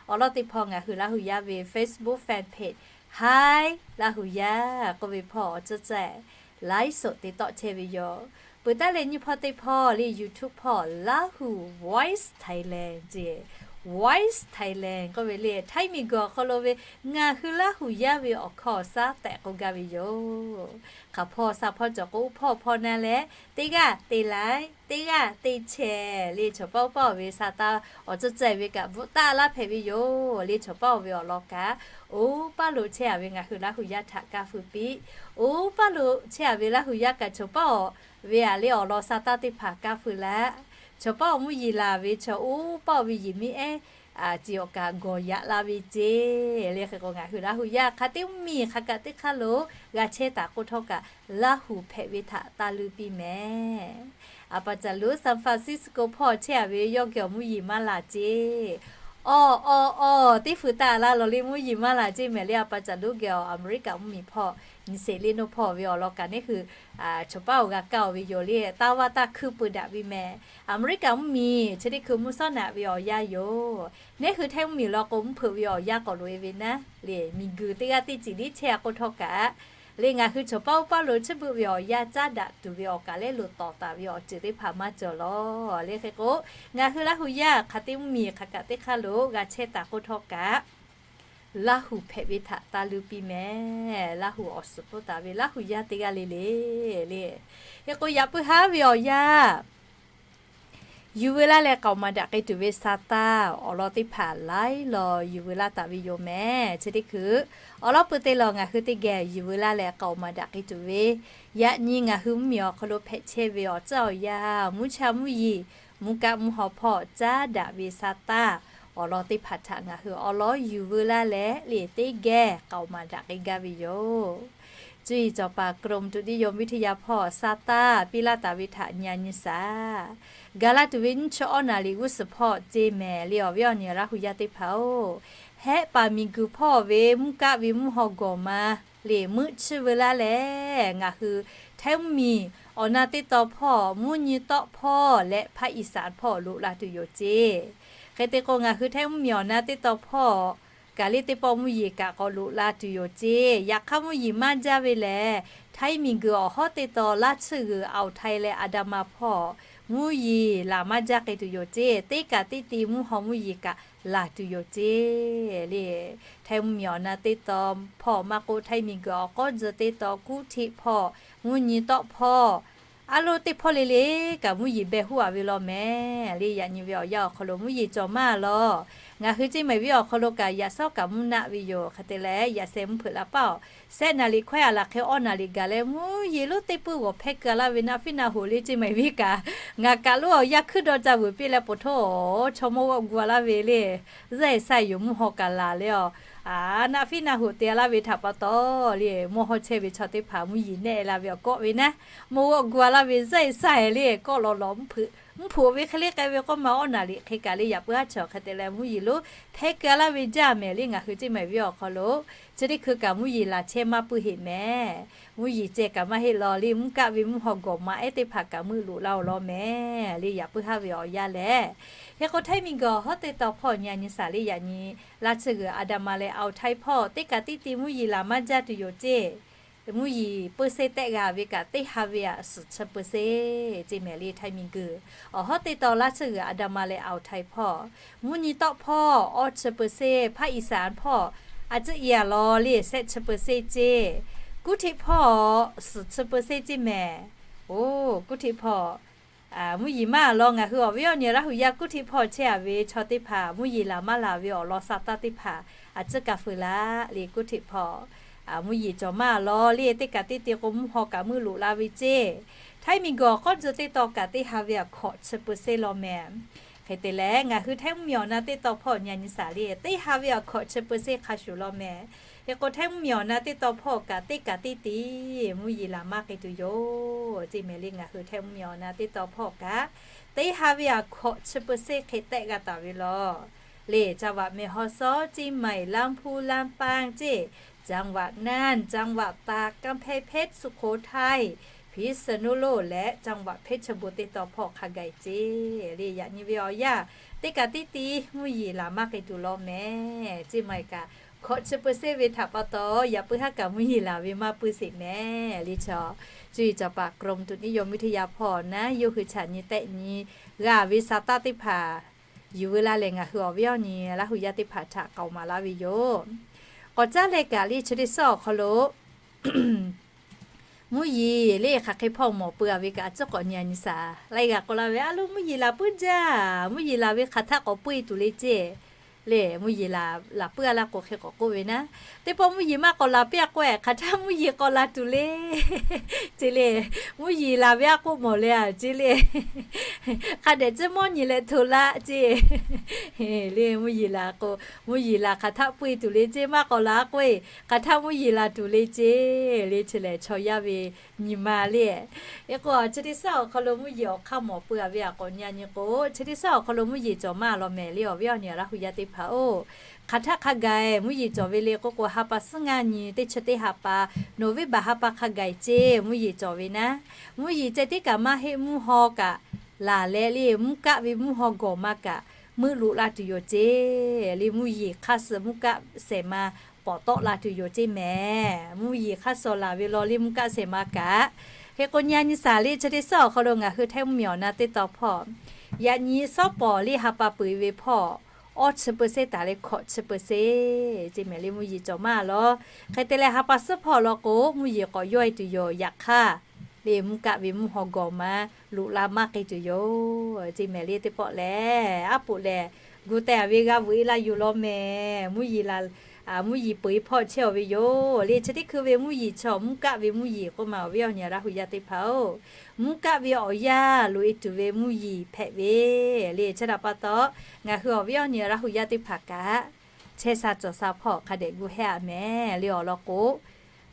awˬ lawn teˇ hpawˇ ngaˬ hui Laˇ hu yaˇ ve Facebook fan page Hi Laˇ hu yaˇ k'oˆ ve hpawˇ awˬ tcuhˉ tcuhˉ-e ไลฟ์สด te tawˆ chehˇ ve yoˬ. Peuˬ taˉ leh nyiˇ hpawˇ teˇ hpawˇ le, YouTube hpawˇ Laˇ hu Voice Thailand ce, Voice Thailand k'oˆ ve le, Htaiˇ miˬguiˬ awˬ hk'aw lo ve ngaˬ hui Laˇ hu yaˇ ve awˬ hkawˇ awˬ shaˉ tehꞈ k'oˆ gaˇ ve yoˬ. Hk'aˬ hpawˇ sa hpawˇ cawˬ k'o, uˉ hpawˇ hpawˇ na leh teˇ g'aˇ te laiˉ, teˇ g'aˇ te chehˇ le. Chaw paˆ uˉ paˆ-oˬ ve sa taˇ awˬ tcuhˉ tcuhˉ-e ve kaꞈ bvuhꞈ taˆ laˇ hpehꞈ ve yoˬ le. Chaw paˆ-oˬ ve awˬ lawn kaꞈ, oˇ paˇ lo chehˇ-a ve ngaˬ hui Laˇ hu yaˇ htaꞈ kaˇ feu piˇ. Oˇ paˇ lo chehˇ-a ve Laˇ hu yaˇ kaꞈ chaw paˆ-oˬ ve aꞈ le awˬ lawn sa taˇ teˇ hpaˍ kaˇ feu laˇ. Chaw paˆ-oˬ mvuhˇ yeˬ laˬ ve chaw oˇ paˆ-oˬ ve yehˬ miˇ ehˉ a ciˍ awˬ kaꞈ gawˬ yaꞈ la ve ce le. Hk'e k'o, ngaˬ hui Laˇ hu yaˇ hk'a teˇ mvuhˇ miˬ hk'aˬ kaꞈ teˇ hk'aˇ lo g'a chehˇ taˍ k'oˆ htawˇ kaꞈ, Laˇ hu hpehꞈ ve htaꞈ taˇ luˇ piˇ mehˍ. A pa caˬ luˉ San Francisco hpawˇ chehˇ-a ve yawˇ geh awˬ mvuhˇ yeˬ maˇ laˬ ce. Awˬ awˬ awˬ, teˇ feu taˇ laˇ law le, mvuhˇ yeˬ maˇ laˬ ce mehˍ le. A pa caˬ luˉ geh awˬ Aˍmeˍriˆkaꞈ mvuhˇ miˬ hpawˇ nyi seˍ le naw hpawˇ ve awˬ lawn kaꞈ neˇ hui chaw paˆ-oˬ g'a kaˇ-oˬ ve yoˬ le. Taˇ vaˇ taˇ hkuiˇ peu daꞈ ve mehˍ. Aˍmeˍriˆkaꞈ mvuhˇ miˬ chi teˇ hkui mvuhˇ sawˉ naꞈ ve awˬ yanˇ yoˬ. Neˇ hui Htaiˇ mvuhˇ miˬ law k'o, mvuhˇ hpeuꞈ ve awˬ yanˇ k'awꞈ loꞈ-e ve naˉ le, miˬguiˬ teˇ g'aˇ teˇ ceuˬ liˇ chehˇ-a k'oˆ htawˇ kaꞈ le, ngaˬ hui chaw paˆ uˉ paˇ lo chiˇ beuꞈ ve awˬ yanˇ caˉ daꞈ tuˬ ve awˬ kaˬ lehˉ lo tawˍ taˍ ve awˬ ceuˬ teˇ hpaˍ maˇ cawˬ lawˬ le. Hk'e k'o, ngaˬ hui Laˇ hu yaˇ hk'a teˇ mvuhˇ miˬ hk'aˬ kaꞈ teˇ hk'aˇ lo g'a chehˇ taˍ k'oˆ htawˇ kaꞈ, Laˇ hu hpehꞈ ve htaꞈ taˇ luˇ piˇ mehˍ. Laˇ hu awˬ suhˍ pfuhˇ taˍ ve Laˇ hu yaˇ teˇ g'aˇ le le le. Hk'e k'o, yaꞈ puiˉ haˉ ve awˬ yanˇ yuˬ veu laˇ leh k'aoˍ maˍ daꞈ k'ai tuˬ ve sa taˇ awˬ lawn teˇ hpaˍ laiˉ law yuˬ veu laˇ taˍ ve yoˬ mehˍ. Chi teˇ hkui awˬ lawn pui te lawˬ ngaˬ hui teˇ geh yuˬ veu laˇ leh k'aoˍ maˍ daꞈ k'ai tuˬ ve, yaꞈ nyi ngaˬ hui mvuhˇ miˬ awˬ hk'aw lo hpehꞈ chehˇ ve awˬ tcuhˉ awˬ yanˇ, mvuhˇ cha mvuhˇ yeˬ, mvuhˇ kaˆ mvuhˇ haw hpawˇ caˉ daꞈ ve sa taˇ awˬ lawn teˇ hpaˍ htaꞈ ngaˬ hui awˬ lawn yuˬ veu laˇ leh le teˇ geh k'aoˍ maˍ daꞈ k'ai gaˇ ve yoˬ. Cuˇ yiˍ cawˬ paˍ กรมอุตุนิยมวิทยา hpawˇ sa taˇ piˇ laˇ taˍ ve htaꞈ nyi a nyi shaˍ. Gaˬ la tuˬ ve nyiˇ chi awˉ naˍ riˍ g'uˇ suhˍ hpawˇ ceˇ mehˍ le awˬ viˉ awˬ nyi Laˇ hu yaˇ teˇ hpaˍ-oˬ, hehˆ paˍ miˬguiˬ hpawˇ ve mvuhˇ kaˆ ve mvuhˇ haw gawˬ ma le meuˆ chiˇ veu laˇ leh, ngaˬ hui Htaiˇ mvuhˇmiˬ awˬ na teˇ taw hpawˇ, mvuhˇ nyi tawˆ hpawˇ leh ภาคอีสาน hpawˇ loꞈ la tuˬ yoˬ ceˇ. Hk'e te k'o, ngaˬ hui Htaiˇ mvuhˇmiˬ awˬ na teˇ taw hpawˇ kaꞈ le teˇ pawˆ mvuhˇ yeˬ kaꞈ k'awꞈ loꞈ la tuˬ yoˬ ceˇ. Yaꞈ hk'aˇ, mvuhˇ yeˬ maˇ jaˇ ve lehˬ, Htaiˇ miˬguiˬ awˬ hawˉ teˇ taw Laˇ tsuhˇ g'uiˬ Aoˬ htaiˇ leh Aˍdanˍ ma hpawˇ mvuhˇ yeˬ laˬ maˇ jaˇ k'ai tuˬ yoˬ ceˇ. Teˇ kaꞈ teˇ ti mvuhˇ haw mvuhˇ yeˬ kaꞈ laˬ tuˬ yoˬ ceˇ le. Htaiˇ mvuhˇmiˬ awˬ na teˇ taw hpawˇ maˇ k'oˆ, Htaiˇ miˬguiˬ awˬ k'awˉ tcuh teˇ taw Kuˇ hteˆ hpawˇ, mvuhˇ nyi tawˆ hpawˇ, aˉ loˉ teˇ hpawˇ le le kaꞈ mvuhˇ yeˬ beh huˉ a ve law mehˍ le. Yaꞈ nyi ve awˬ yanˇ awˬ hk'aw lo mvuhˇ yeˬ cawˬ maˇ law. Ngaˬ hui ceˇ mehˍ viˉ awˬ hk'aw lo kaꞈ yaꞈ sawˉ kaꞈ mvuhˇ naˆ ve yoˬ. Hk'e te leh, yaꞈ sheh mvuhˇ hpeuꞈ la paˇ-oˬ, sehˆ naˍ riˍ hkawehˉ a laˬ hk'e awˉ naˍ riˍ gaˬ leh, mvuhˇ yeˬ lonˉ teˇ puiˉ g'awˬ hpehˇ keu a laˇ ve naˆ fiˉ naˆ hoꞈ le ceˇ mehˍ viˉ kaꞈ, ngaˬ kaꞈ lonˉ awˬ yanˇ hkuiˉ dawˇ ca vuiˬ piˇ leh, poˬ htoˇ chaw mawˇ g'awˆ gu a laˇ ve le, zuhˆ e sha yoˬ, mvuhˇ haw kaꞈ laˬ le-oˬ. Naˆ fiˉ naˆ hoꞈ te a laˇ ve htaꞈ pa taw le, mawˇ hawˇ chehˇ ve chaw teˇ hpaˍ mvuhˇ yeˬ nehˆ la ve awˬ kawˆ ve naˉ, mawˇ g'awˆ gu a laˇ ve zuhˆ e sha e le, kawˆ lawˬ lawˬ mvuhˇ hpeuꞈ ve hk'e le k'ai ve k'oˆ ma, awˉ naˍ riˍ hk'e kaꞈ le yaꞈ puiˉ haˉ chaw hk'e te leh mvuhˇ yeˬ lonˉ hpehˇ keu a laˇ ve jaˇ mehˍ le. Ngaˬ hui ceˇ mehˍ viˉ awˬ hk'aw lo chi teˇ hkui kaꞈ mvuhˇ yeˬ laˬ chehˇ maˇ puiˉ heˆ mehˍ. Mvuhˇ yeˬ ceh kaꞈ maˇ heˆ law le, mvuhˇ kaˆ ve mvuhˇ haw gawˬ ma ehˉ teˇ hpaˍ kaꞈ meuˆ loꞈ la-oˬ law mehˍ le, yaꞈ puiˉ haˉ ve awˬ yanˇ lehˬ. Hk'e k'o, Htaiˇ miˬguiˬ awˬ hawˉ teˇ taw hpawˇ nyi a nyi shaˍ le. Yaꞈ nyi Laˇ tsuhˇ g'uiˬ Aˍdanˍ ma leh Aoˬ htaiˇ hpawˇ teˇ kaꞈ teˇ ti mvuhˇ yeˬ laˬ maˇ jaˇ tuˬ yoˬ ceˇ. Mvuhˇ yeˬ เปอร์เซ็นต์ tehˆ g'a ve kaꞈ teˇ ha ve aꞈ suhˍ chi เปอร์เซ็นต์ ceˇ mehˍ le. Htaiˇ miˬguiˬ awˬ hawˉ teˇ taw Laˇ tsuhˇ g'uiˬ Aˍdanˍ ma leh Aoˬ htaiˇ hpawˇ, mvuhˇ nyi tawˆ hpawˇ awˇ chi เปอร์เซ็นต์, ภาคอีสาน hpawˇ a ciˉ i a law le sehˆ chi เปอร์เซ็นต์ ceˇ. Kuˇ hteˆ hpawˇ suhˍ chi เปอร์เซ็นต์ ceˇ mehˍ. Oˬ, Kuˇ hteˆ hpawˇ mvuhˇ yeˬ maˇ law. Ngaˬ hui awˬ viˉ awˬ nyi Laˇ hu yaˇ Kuˇ hteˆ hpawˇ chehˇ a ve chaw teˇ hpaˍ mvuhˇ yeˬ laˬ maˇ laˬ ve awˬ lawn sa taˇ teˇ hpaˍ a ciˉ ka feu laˇ le. Kuˇ hteˆ hpawˇ mvuhˇ yeˬ cawˬ maˇ law le, teˇ kaꞈ teˇ te k'o mvuhˇ haw kaꞈ meuˆ loꞈ la ve ceˇ. Htaiˇ miˬguiˬ awˬ k'awˉ tcuh teˇ taw kaꞈ teˇ ha ve aꞈ hkawꞈ chi เปอร์เซ็นต์ law mehˍ. Hk'e te leh, ngaˬ hui Htaiˇ mvuhˇmiˬ awˬ na teˇ taw hpawˇ nyi a nyi shaˍ le, teˇ ha ve aꞈ hkawꞈ chi เปอร์เซ็นต์ hk'a shuˍ law mehˍ. Hk'e k'o, Htaiˇ mvuhˇmiˬ awˬ na teˇ taw hpawˇ kaꞈ teˇ kaꞈ teˇ te mvuhˇ yeˬ laˬ maˇ k'ai tuˬ yoˬ ceˇ mehˍ le. Ngaˬ hui Htaiˇ mvuhˇmiˬ awˬ na teˇ taw hpawˇ kaꞈ teˇ ha ve aꞈ hkawꞈ chi เปอร์เซ็นต์ hk'e tehˆ g'a taˍ ve law le. จังหวัดแม่ฮ่องสอน เชียงใหม่ ลำพูน ลำปาง ceˇ, จังหวัดน่าน จังหวัดตาก กำแพงเพชร สุโขทัย พิษณุโลก leh จังหวัดเพชรบูรณ์ teˇ taw hpawˇ hk'a gaˬ ceˇ le. Yaꞈ nyi ve awˬ yanˇ teˇ kaꞈ teˇ ti mvuhˇ yeˬ laˬ maˇ k'ai tuˬ law mehˍ. Ceˇ mehˍ kaꞈ hkawꞈ chi เปอร์เซ็นต์ ve htaꞈ pa taw yaꞈ puiˉ haˉ kaꞈ mvuhˇ yeˬ laˬ ve maˇ puiˉ sheˍ mehˍ le. Chaw cuˇ yiˍ cawˬ paˍ กรมอุตุนิยมวิทยา hpawˇ naˉ yawˇ hui chaꞈ nyi tehˆ nyi g'a ve sa taˇ teˇ hpaˍ yuˬ veu laˇ leh, ngaˬ hui awˬ viˉ awˬ nyi Laˇ hu yaˇ teˇ hpaˍ htaꞈ k'aoˍ maˍ laˇ ve yoˬ. K'awꞈ caˉ leh kaꞈ le, chi teˇ suhˉ awˬ hk'aw lo mvuhˇ yeˬ le hk'aˬ hk'e hpawˇ mawˬ peuˬ a ve kaꞈ a ciˉ k'awꞈ nyi a nyi shaˍ. Laiˉ g'aꞈ k'oˆ laˇ ve, A loˬ, mvuhˇ yeˬ laˬ puiˉ jaˇ. Mvuhˇ yeˬ laˬ ve hk'aˬ htaˆ k'awꞈ puiˉ e tuˬ le ceˇ le. Mvuhˇ yeˬ laˬ puiˉ a laˇ k'o hk'e k'awꞈ k'oˆ ve naˉ, teˇ pawˆ mvuhˇ yeˬ maˇ k'awꞈ laˬ piˇ a k'o, hk'aˬ htaˆ mvuhˇ yeˬ k'awꞈ laˬ tuˬ le ceˇ le. Mvuhˇ yeˬ laˬ ve a k'oˆ mawˬ leh a ceˇ le. Hk'a dehꞈ ciˇ mawˇ nyi leh hto laˇ ceˇ le. Mvuhˇ yeˬ laˬ k'o, mvuhˇ yeˬ laˬ hk'aˬ htaˆ puiˉ e tuˬ le ceˇ, maˇ k'awꞈ laˬ a k'oˆ e hk'aˬ htaˆ mvuhˇ yeˬ laˬ tuˬ le ceˇ le. Chi lehˬ chaw yaˇ ve nyi ma le. Hk'e k'o, chi teˇ suhˉ awˬ hk'aw lo mvuhˇ yeˬ awˬ hk'aˇ mawˬ peuˬ a ve aꞈ k'awꞈ nyi a nyi k'o, chi teˇ suhˉ awˬ hk'aw lo mvuhˇ yeˬ cawˬ maˇ law mehˍ le. Awˬ viˉ awˬ nyi Laˇ hu yaˇ teˇ hpaˍ-oˬ, hk'aˬ htaˆ hk'a gaˬ mvuhˇ yeˬ cawˬ ve le k'oˆ k'o, ha pa suhˉ ngaˇ nyi teˇ chi teˇ ha pa, November ha pa hk'a gaˬ ceˇ mvuhˇ yeˬ cawˬ ve naˉ, mvuhˇ yeˬ ceh tiˉ kaꞈ maˇ heˆ, mvuhˇ haw kaꞈ laˬ leh le, mvuhˇ kaˆ ve mvuhˇ haw gawˬ ma kaꞈ meuˆ loꞈ la tuˬ yoˬ ceˇ le. Mvuhˇ yeˬ hk'aˇ suh mvuhˇ kaˆ shehˍ ma pawˍ tawˆ la tuˬ yoˬ ceˇ mehˍ. Mvuhˇ yeˬ hk'aˇ suh laˬ ve law le, mvuhˇ kaˆ shehˍ ma kaꞈ. Hk'e k'o, nyi a nyi shaˍ le, chi teˇ suhˉ awˬ hk'aw lo ngaˬ hui Htaiˇ mvuhˇmiˬ awˬ na teˇ taw hpawˇ yaꞈ nyi suhˉ pawˍ le ha pa peuˬ ve hpawˇ awˇ chi เปอร์เซ็นต์ taˍ leh hkawꞈ chi เปอร์เซ็นต์ ceˇ mehˍ le. Mvuhˇ yeˬ cawˬ maˇ law. Hk'e te leh, ha pa suhˉ hpawˇ law k'o, mvuhˇ yeˬ k'awꞈ yawˇ e tuˬ yoˬ. Yaꞈ hk'aˇ le, mvuhˇ kaˆ ve mvuhˇ haw gawˬ ma loꞈ la maˇ k'ai tuˬ yoˬ ceˇ mehˍ le. Teˇ pawˆ lehˬ, aˉ poꞈ lehˬ gu teh a ve g'a vuiˬ e la yoˬ law mehˍ. Mvuhˇ yeˬ laˬ, mvuhˇ yeˬ peuˬ e hpawˇ chehˇ a ve yoˬ le. Chi teˇ hkui ve mvuhˇ yeˬ chaw, mvuhˇ kaˆ ve mvuhˇ yeˬ k'oˆ ma, awˬ viˉ awˬ nyi Laˇ hu yaˇ teˇ hpaˍ-oˬ, mvuhˇ kaˆ ve awˬ yanˇ loꞈ e tuˬ ve mvuhˇ yeˬ hpehꞈ ve le. Chi htaꞈ pa taw, ngaˬ hui awˬ viˉ awˬ nyi Laˇ hu yaˇ teˇ hpaˍ kaꞈ chehˇ sha cawˬ sha hpawˇ hk'a dehꞈ gu hehˇ a mehˍ le. Awˬ lawn k'o,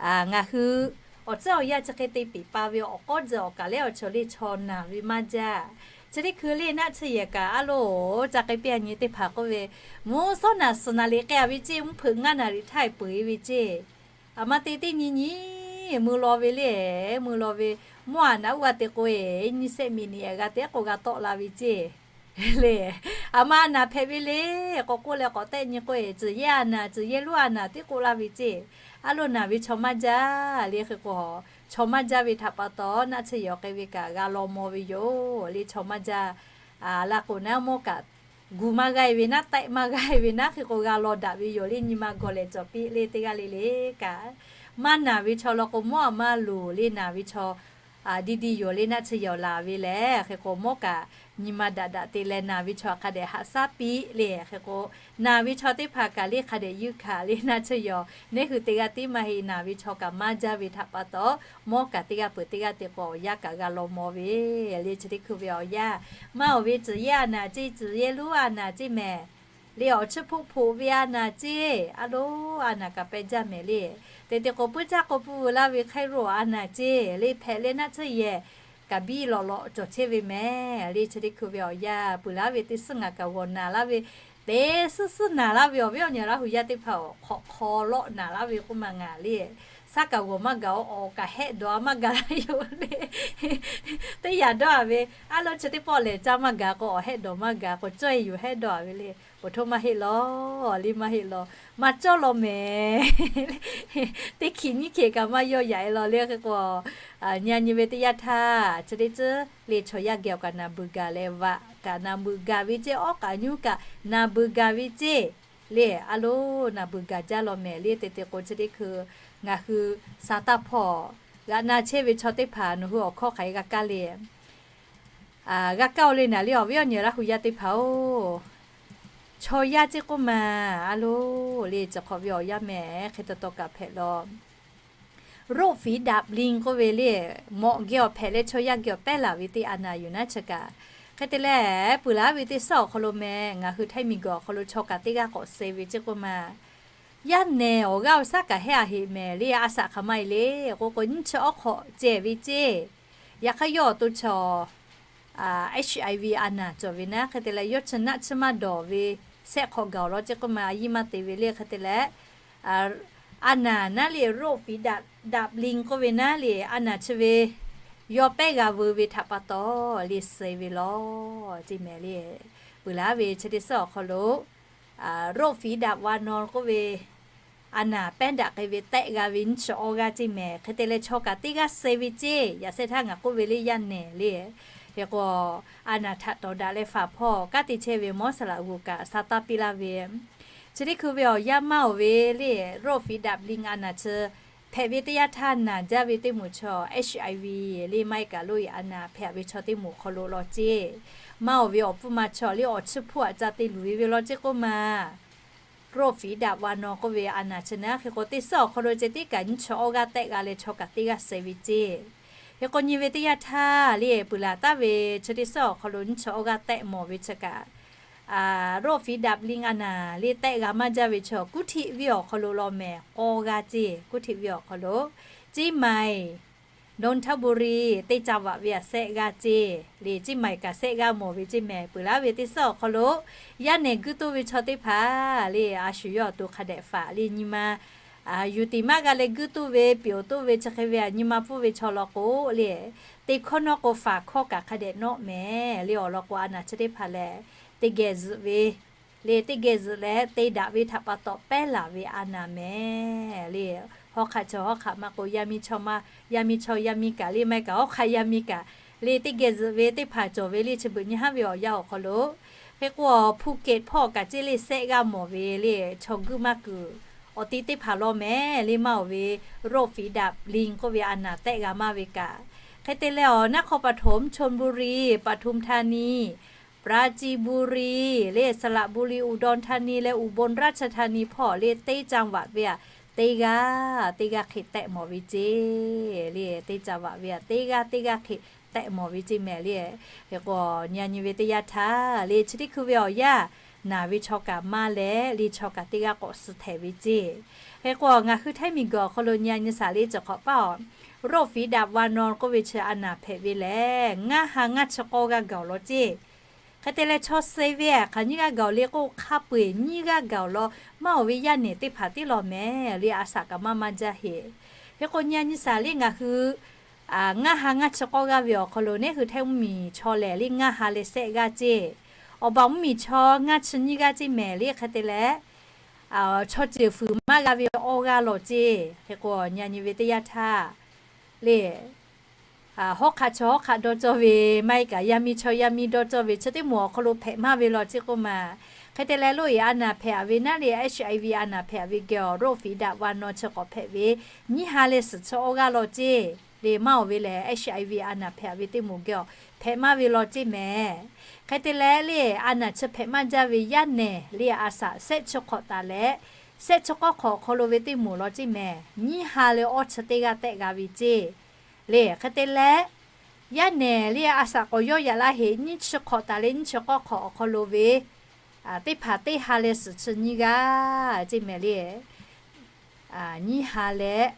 ngaˬ hui Awˬ tcuhˉ awˬ yanˇ chi hk'e te piˍ pa ve awˬ k'awˉ tcuh awˬ kaꞈ leh awˬ chawˬ le chaw naˬ ve maˇ jaˇ. Chi teˇ hkui le naˆ tsuhˇ yehˬ kaꞈ a loˬ, ca k'ai piˇ a nyi teˇ hpaˍ k'oˆ ve, mvuhˇ shawˉ naˍ suhˍ naˍ liꞈ k'ai a ve ceˇ, mvuhˇ hpeuꞈ ngaˇ naˍ liꞈ htaˇ peuˬ e ve ceˇ. A ma te teˇ nyi nyi mui law ve le, mui law ve, mvuhˇ aꞈ naꞈ uˉ g'a te k'o e, nyiˇ shehˆ miˬ niꞈ g'a te k'o g'a tawˆ la ve ceˇ. Le, a ma a naˍ hpehꞈ ve le, k'awꞈ k'oˆ leh k'awꞈ tehˆ nyi k'o e, tcuhˬ yehˇ a naˍ, tcuhˬ yehˇ lonˉ a naˍ tiˉ k'oˆ laˇ ve ceˇ. A loˬ naˬ ve chaw maˇ jaˇ le hk'e k'o, chaw maˇ jaˇ ve htaꞈ pa taw naˆ tsuhˇ yehˬ awˬ k'ai ve kaꞈ g'a law maw ve yoˬ le. Chaw maˇ jaˇ, a la k'o naˉ mawˇ kaꞈ gu maˇ g'aˇ e ve naˉ, tehˆ maˇ g'aˇ e ve naˉ hk'e k'o g'a law daꞈ ve yoˬ le. Nyi ma gawˬ lehˬ cawˬ piˇ le teˇ g'aˇ le le kaꞈ, maˇ naˬ ve chaw law k'o mawˇ aꞈ maˇ loˍ le. Naˬ ve chaw diˇ diˇ yoˬ le. Naˆ tsuhˇ yehˬ awˬ laˬ ve lehˬ hk'e k'o mawˇ kaꞈ nyi ma daꞈ daꞈ te leh naˬ ve chaw hk'a dehꞈ haꞈ shaˉ piˇ le. Hk'e k'o naˬ ve chaw teˇ hpaˍ kaꞈ le hk'a dehꞈ yuˇ hkanˍ le. Naˆ tsuhˇ yehˬ neˉ hui teˇ g'aˇ tiˉ maˇ heˆ. Naˬ ve chaw kaꞈ maˇ jaˇ ve htaꞈ pa taw, mawˇ kaꞈ teˇ g'aˇ peuˬ teˇ g'aˇ te k'o awˬ yanˇ kaꞈ g'a law maw ve le. Chi teˇ hkui ve awˬ yanˇ, maˇ oˬ ve tcuhˬ yehˇ a naˍ ceˇ, tcuhˬ yehˇ lonˉ a naˍ ceˇ mehˍ. Le awˬ chiˇ hpoˆ hpoꞈ ve a naˍ ceˇ, a loˬ a naˍ kaꞈ peh jaˇ mehˍ le. Te te k'o puiˉ caˇ k'o pui veu laˇ ve hk'aiˉ roˆ a naˍ ceˇ le. Hpehꞈ leh naˆ tsuhˇ yehˬ kaꞈ biˇ lawꞈ lawꞈ cawˬ chehˇ ve mehˍ le. Chi teˇ hkui ve awˬ yanˇ peuˬ laˇ ve teˇ suhˉ ngaˬ kaꞈ g'awˬ naˬ laˇ ve, teˇ suhˉ suhˉ naˬ laˇ ve awˬ viˉ awˬ nyi Laˇ huˍ yaˇ teˇ hpaˍ awˬ hk'awꞈ hk'aw lawˆ naˬ laˇ ve k'oˆ ma ngaˬ le. Shaˉ kaꞈ g'awˬ maˇ gaˬ, awˬ kaꞈ hehˆ dawˬ a maˇ gaˬ laˇ yoˬ le. Teˇ yanˇ dawˇ a ve, a loˬ chi teˇ pawˆ lehˬ caˇ maˇ gaˬ k'o awˬ hehˆ dawˬ maˇ gaˬ k'o cawˇ e yoˬ hehˆ dawˇ a ve le. Awˬ htoꞈ maˇ heˆ lawˬ le, maˇ heˆ lawˬ, maˇ cawˇ lawˬ mehˍ. Teˇ hkiˬ nyiˇ hkiˬ kaꞈ maˇ yawˇ yaꞈ e lawˬ le. Hk'e k'o, nyi a nyi ve teˇ yanˇ htaˇ chi teˇ tcuhˉ le chaw yaˇ geh awˬ kaꞈ naˬ beuˬ gaˬ leh vaꞈ kaꞈ naˬ beuˬ gaˬ ve ceˇ, awˉ kaꞈ nyuˇ kaꞈ naˬ beuˬ gaˬ ve ceˇ le. A loˬ naˬ beuˬ gaˬ jaˇ lawˬ mehˍ le. Te te k'o chi teˇ hkui ngaˬ hui sa taˇ hpawˇ g'aꞈ na chehˇ ve chaw teˇ hpaˍ nawˬ hui awˬ hkawˇ hk'aˬ hk'e g'a kaˇ le. G'a kaˇ o le naˬ le awˬ viˉ awˬ nyi Laˇ huˍ yaˇ teˇ hpaˍ oˬ, chaw yaˇ ceˇ k'oˆ ma, a loˬ le, chi hk'awꞈ ve awˬ yanˇ mehˍ hk'e taw taw kaꞈ hpehꞈ lawˬ. Roˆ fiˍ daꞈ lin k'oˆ ve le, mawꞈ geh awˬ hpehꞈ leh chaw yaˇ geh awˬ pehˉ laˬ ve teˇ a naˍ yuˬ naˉ chi kaꞈ, hk'e te leh peuˬ laˇ ve teˇ suhˉ awˬ hk'aw lo mehˍ ngaˬ hui Htaiˇ miˬ guiˬ awˬ hk'aw lo chaw kaꞈ teˇ g'aˇ k'awꞈ suh ve ceˇ k'oˆ ma, yaˇ nehˬ awˬ g'aˇ awˬ shaˉ kaꞈ hehˉ a heꞈ mehˍ le. A shaꞈ hk'aˬ ma e le k'o k'o nyiˇ chi awˉ hk'awꞈ cehˬ ve ceˇ. Yaꞈ hk'aˇ yawˇ awˬ to chaw HIV a naˍ cawˬ ve naˉ hk'e te leh yawˇ chi naˆ tsuhˇ maˇ dawˬ ve sehˆ hk'awꞈ gaˬ awˬ lawn ceˇ k'oˆ ma, a yiˇ maˇ te ve le. Hk'e te leh a naˍ naˉ le roˆ fiˍ daꞈ lin k'oˆ ve naˉ le a naˍ chi ve yawˇ pehˉ g'a veu ve htaꞈ pa taw le suh ve lawˬ ceˇ mehˍ le. Peuˬ laˇ ve chi teˇ suhˉ awˬ hk'aw lo roˆ fiˍ daꞈ wa naw k'oˆ ve a naˍ pehˉ daꞈ k'ai ve tehˆ g'a ve nyiˇ chi awˇ g'aˇ ceˇ mehˍ. Hk'e te leh chaw kaꞈ teˇ g'aˇ suh ve ceˇ. Yaꞈ shehˆ htaˇ ngaˬ k'oˆ ve le yaˇ nehˬ le. Hk'e k'o a naˍ htaꞈ tawˍ daꞈ leh faˍ hpawˇ kanˉ te chehˇ ve mawˇ saˍ laꞈ g'oˍ kaꞈ sa taˇ piˇ laˇ ve, chi teˇ hkui ve awˬ yanˇ maˇ oˬ ve le roˆ fiˍ daꞈ lin a naˍ chi hpehꞈ ve teˇ yanˇ htaˇ naˬ jaˇ ve teˇ moˍ chaw HIV le maˇ heˆ kaꞈ loˇ e a naˍ hpehꞈ ve chaw teˇ moˍ hk'aw lo lawˬ ceˇ. Maˇ oˬ ve awˬ pfuhˇ ma chaw le awˬ chiˇ hpuˇ aꞈ ca te luˬ e ve lawˬ ceˇ k'oˆ ma, roˆ fiˍ daꞈ wa naw k'oˆ ve a naˍ chi naˉ hk'e k'o teˇ suhˉ awˬ hk'aw lo ceh tiˉ kaꞈ nyiˇ chi awˇ g'aˇ tehˆ g'a leh chaw kaꞈ teˇ g'aˇ suh ve ceˇ. Hk'e k'o nyi ve teˇ yanˇ htaˇ le peuˬ laˬ taˍ ve chi teˇ suhˉ awˬ hk'aw lo nyiˇ chi awˇ g'aˇ tehˆ mawˬ ve chi kaꞈ, roˆ fiˍ daꞈ lin a naˍ le tehˆ g'a maˇ jaˇ ve chaw Kuˇ htiˆ venˇ awˬ hk'aw lo lawˬ mehˍ k'awˇ g'aˇ ceˇ. Kuˇ htiˆ venˇ awˬ hk'aw lo Ceˇ maiˍ, Noˍhtaˇ hbuˇ riˍ teˇ caˇ vaꞈ ve aꞈ sehˆ g'aˇ ceˇ le. Ceˇ maiˍ kaꞈ sehˆ g'aˇ mawˬ ve ceˇ mehˍ. Peuˬ laˇ ve teˇ suhˉ awˬ hk'aw lo yaˇ nehˬ guiˇ toˇ ve chaw teˇ hpaˍ le a shu yawˇ awˬ to hk'a dehꞈ faˍ le nyi ma yuˬ tiˍ maˇ g'a leh guiˇ toˇ ve, pyeˬ toˇ ve chi hk'e ve aꞈ nyi ma pfuhˇ ve chaw law k'o le, teˇ hkawˇ nawˇ k'o faˍ hkawˇ kaꞈ hk'a dehꞈ nawˆ mehˍ le. Awˬ lawn k'o a naˍ chi teˇ hpaˍ lehˬ teˇ geh zuhꞈ ve le, teˇ geh zuhꞈ leh te daꞈ ve htaꞈ pa taw pehˉ laˬ ve a naˍ mehˍ le. Hawˉ hk'aˆ chaw hawˉ hk'aˆ maˇ k'o, yaˇ miˇ chaw maˇ, yaˇ miˇ chaw yaˇ miˇ kaꞈ le maˇ heˆ kaꞈ hawˉ hk'aˆ yaˇ miˇ kaꞈ le teˇ geh zuhꞈ ve teˇ hpaˍ cawˬ ve le. Chi beuꞈ nyi haˉ ve awˬ yanˇ awˬ hk'aw lo hk'e k'o Phuˇ kehˍ hpawˇ kaꞈ ceˇ le sehˆ g'aˇ mawˬ ve le. Chaw guiˇ maˇ kuiˬ awˬ ti teˇ hpaˍ law mehˍ le maˇ oˬ ve roˆ fiˍ daꞈ lin k'oˆ ve a naˍ tehˆ g'a maˇ ve kaꞈ, hk'e te leh awˬ naˆ hk'aw Paˍ htoˍ, Mchuˇ hbuˇ riˍ, Paˍ htoˍ htaˇ ni, Praˇ ciˇ hbuˇ riˍ le, Saˍ laꞈ hbuˇ riˍ, Uˍ dawˇ htaˇ ni leh Uˍ bon raˇ chi htaˇ ni hpawˇ le teˇ caˇ vaꞈ ve aꞈ teˇ g'aˇ teˇ g'aˇ hk'e tehˆ mawˬ ve ceˇ le. Teˇ caˇ vaꞈ ve aꞈ teˇ g'aˇ teˇ g'aˇ hk'e tehˆ mawˬ ve ceˇ mehˍ le. Hk'e k'o nyi a nyi ve teˇ yanˇ htaˇ le chi teˇ hkui ve awˬ yanˇ naˍ ve chaw kaꞈ maˇ leh le chaw kaꞈ teˇ g'aˇ k'awꞈ suh htehꞈ ve ceˇ. Hk'e k'o ngaˬ hui Htaiˇ miˬ guiˬ awˬ hk'aw lo nyi a nyi shaˍ le cawˬ hk'awꞈ paˇ awˬ Roˆ fiˍ daꞈ va naw k'oˆ ve chi a naˍ hpehꞈ ve lehˬ, ngaˇ ha ngaˇ chi k'awˇ g'aˇ gaˬ awˬ lawn ceˇ. Hk'e te leh chaw suh ve hk'aˬ nyiˇ g'aˇ gaˬ awˬ le k'o, hk'a peu-eˬ nyiˇ g'aˇ gaˬ awˬ lawn maˇ awˬ ve yaˇ nehˬ teˇ hpaˍ tiˉ law mehˍ le, a shaꞈ kaꞈ maˇ maˇ jaˇ heꞈ. Hk'e k'o, nyi a nyi shaˍ le ngaˬ hui ngaˇ ha ngaˇ chi k'awˇ g'aˇ ve awˬ hk'aw lo neˇ hui Htaiˇ mvuhˇmiˬ chaw lehˬ le ngaˇ ha leh sehˆ g'aˇ ceˇ. Awˬ baˬ mvuhˇmiˬ chaw ngaˇ chi nyiˇ g'aˇ ceˇ mehˍ le. Hk'e te leh, chaw ceuˬ fuiˍ maˇ g'a ve awˇ g'aˇ law ceˇ. Hk'e k'o, nyi a nyi ve teˇ yanˇ htaˇ le, hawˉ hk'aˆ chaw hawˉ hk'aˆ dawˇ cawˇ ve, maˇ heˆ kaꞈ yaˇ miˇ chaw yaˇ miˇ dawˇ cawˇ ve chi teˇ moˍ awˬ hk'aw lo hpehꞈ maˇ ve law ceˇ k'oˆ ma. Hk'e te leh loꞈ-e a naˍ hpehꞈ-a ve naˉ le, HIV a naˍ hpehꞈ-a ve geh awˬ roˆ fiˍ daꞈ va naw chi k'awꞈ hpehꞈ ve, nyiˇ ha leh suhˍ chi awˇ g'aˇ law ceˇ. Le maˇ awˬ ve lehˬ HIV a naˍ hpehꞈ-a ve teˇ moˍ geh awˬ hpehꞈ maˇ ve law ceˇ mehˍ. Hk'e te leh le, a naˍ chi hpehꞈ maˇ jaˇ ve yaˇ nehˬ le a shaꞈ sehˆ chi hk'awꞈ taˍ leh, sehˆ chi k'awˇ hk'awꞈ awˬ hk'aw lo ve teˇ moˍ law ceˇ mehˍ. Nyiˇ ha leh awˇ chi teˇ g'aˇ tehˆ g'a ve ceˇ. Le hk'e te leh, yaˇ nehˬ le a shaꞈ k'awꞈ yawˇ yaꞈ la heꞈ, nyiˇ chi hk'awꞈ taˍ leh nyiˇ chi k'awˇ hk'awꞈ awˬ hk'aw lo ve teˇ hpaˍ teˇ ha leh suhˍ chi nyiˇ g'aˇ ceˇ mehˍ le. Nyiˇ ha leh,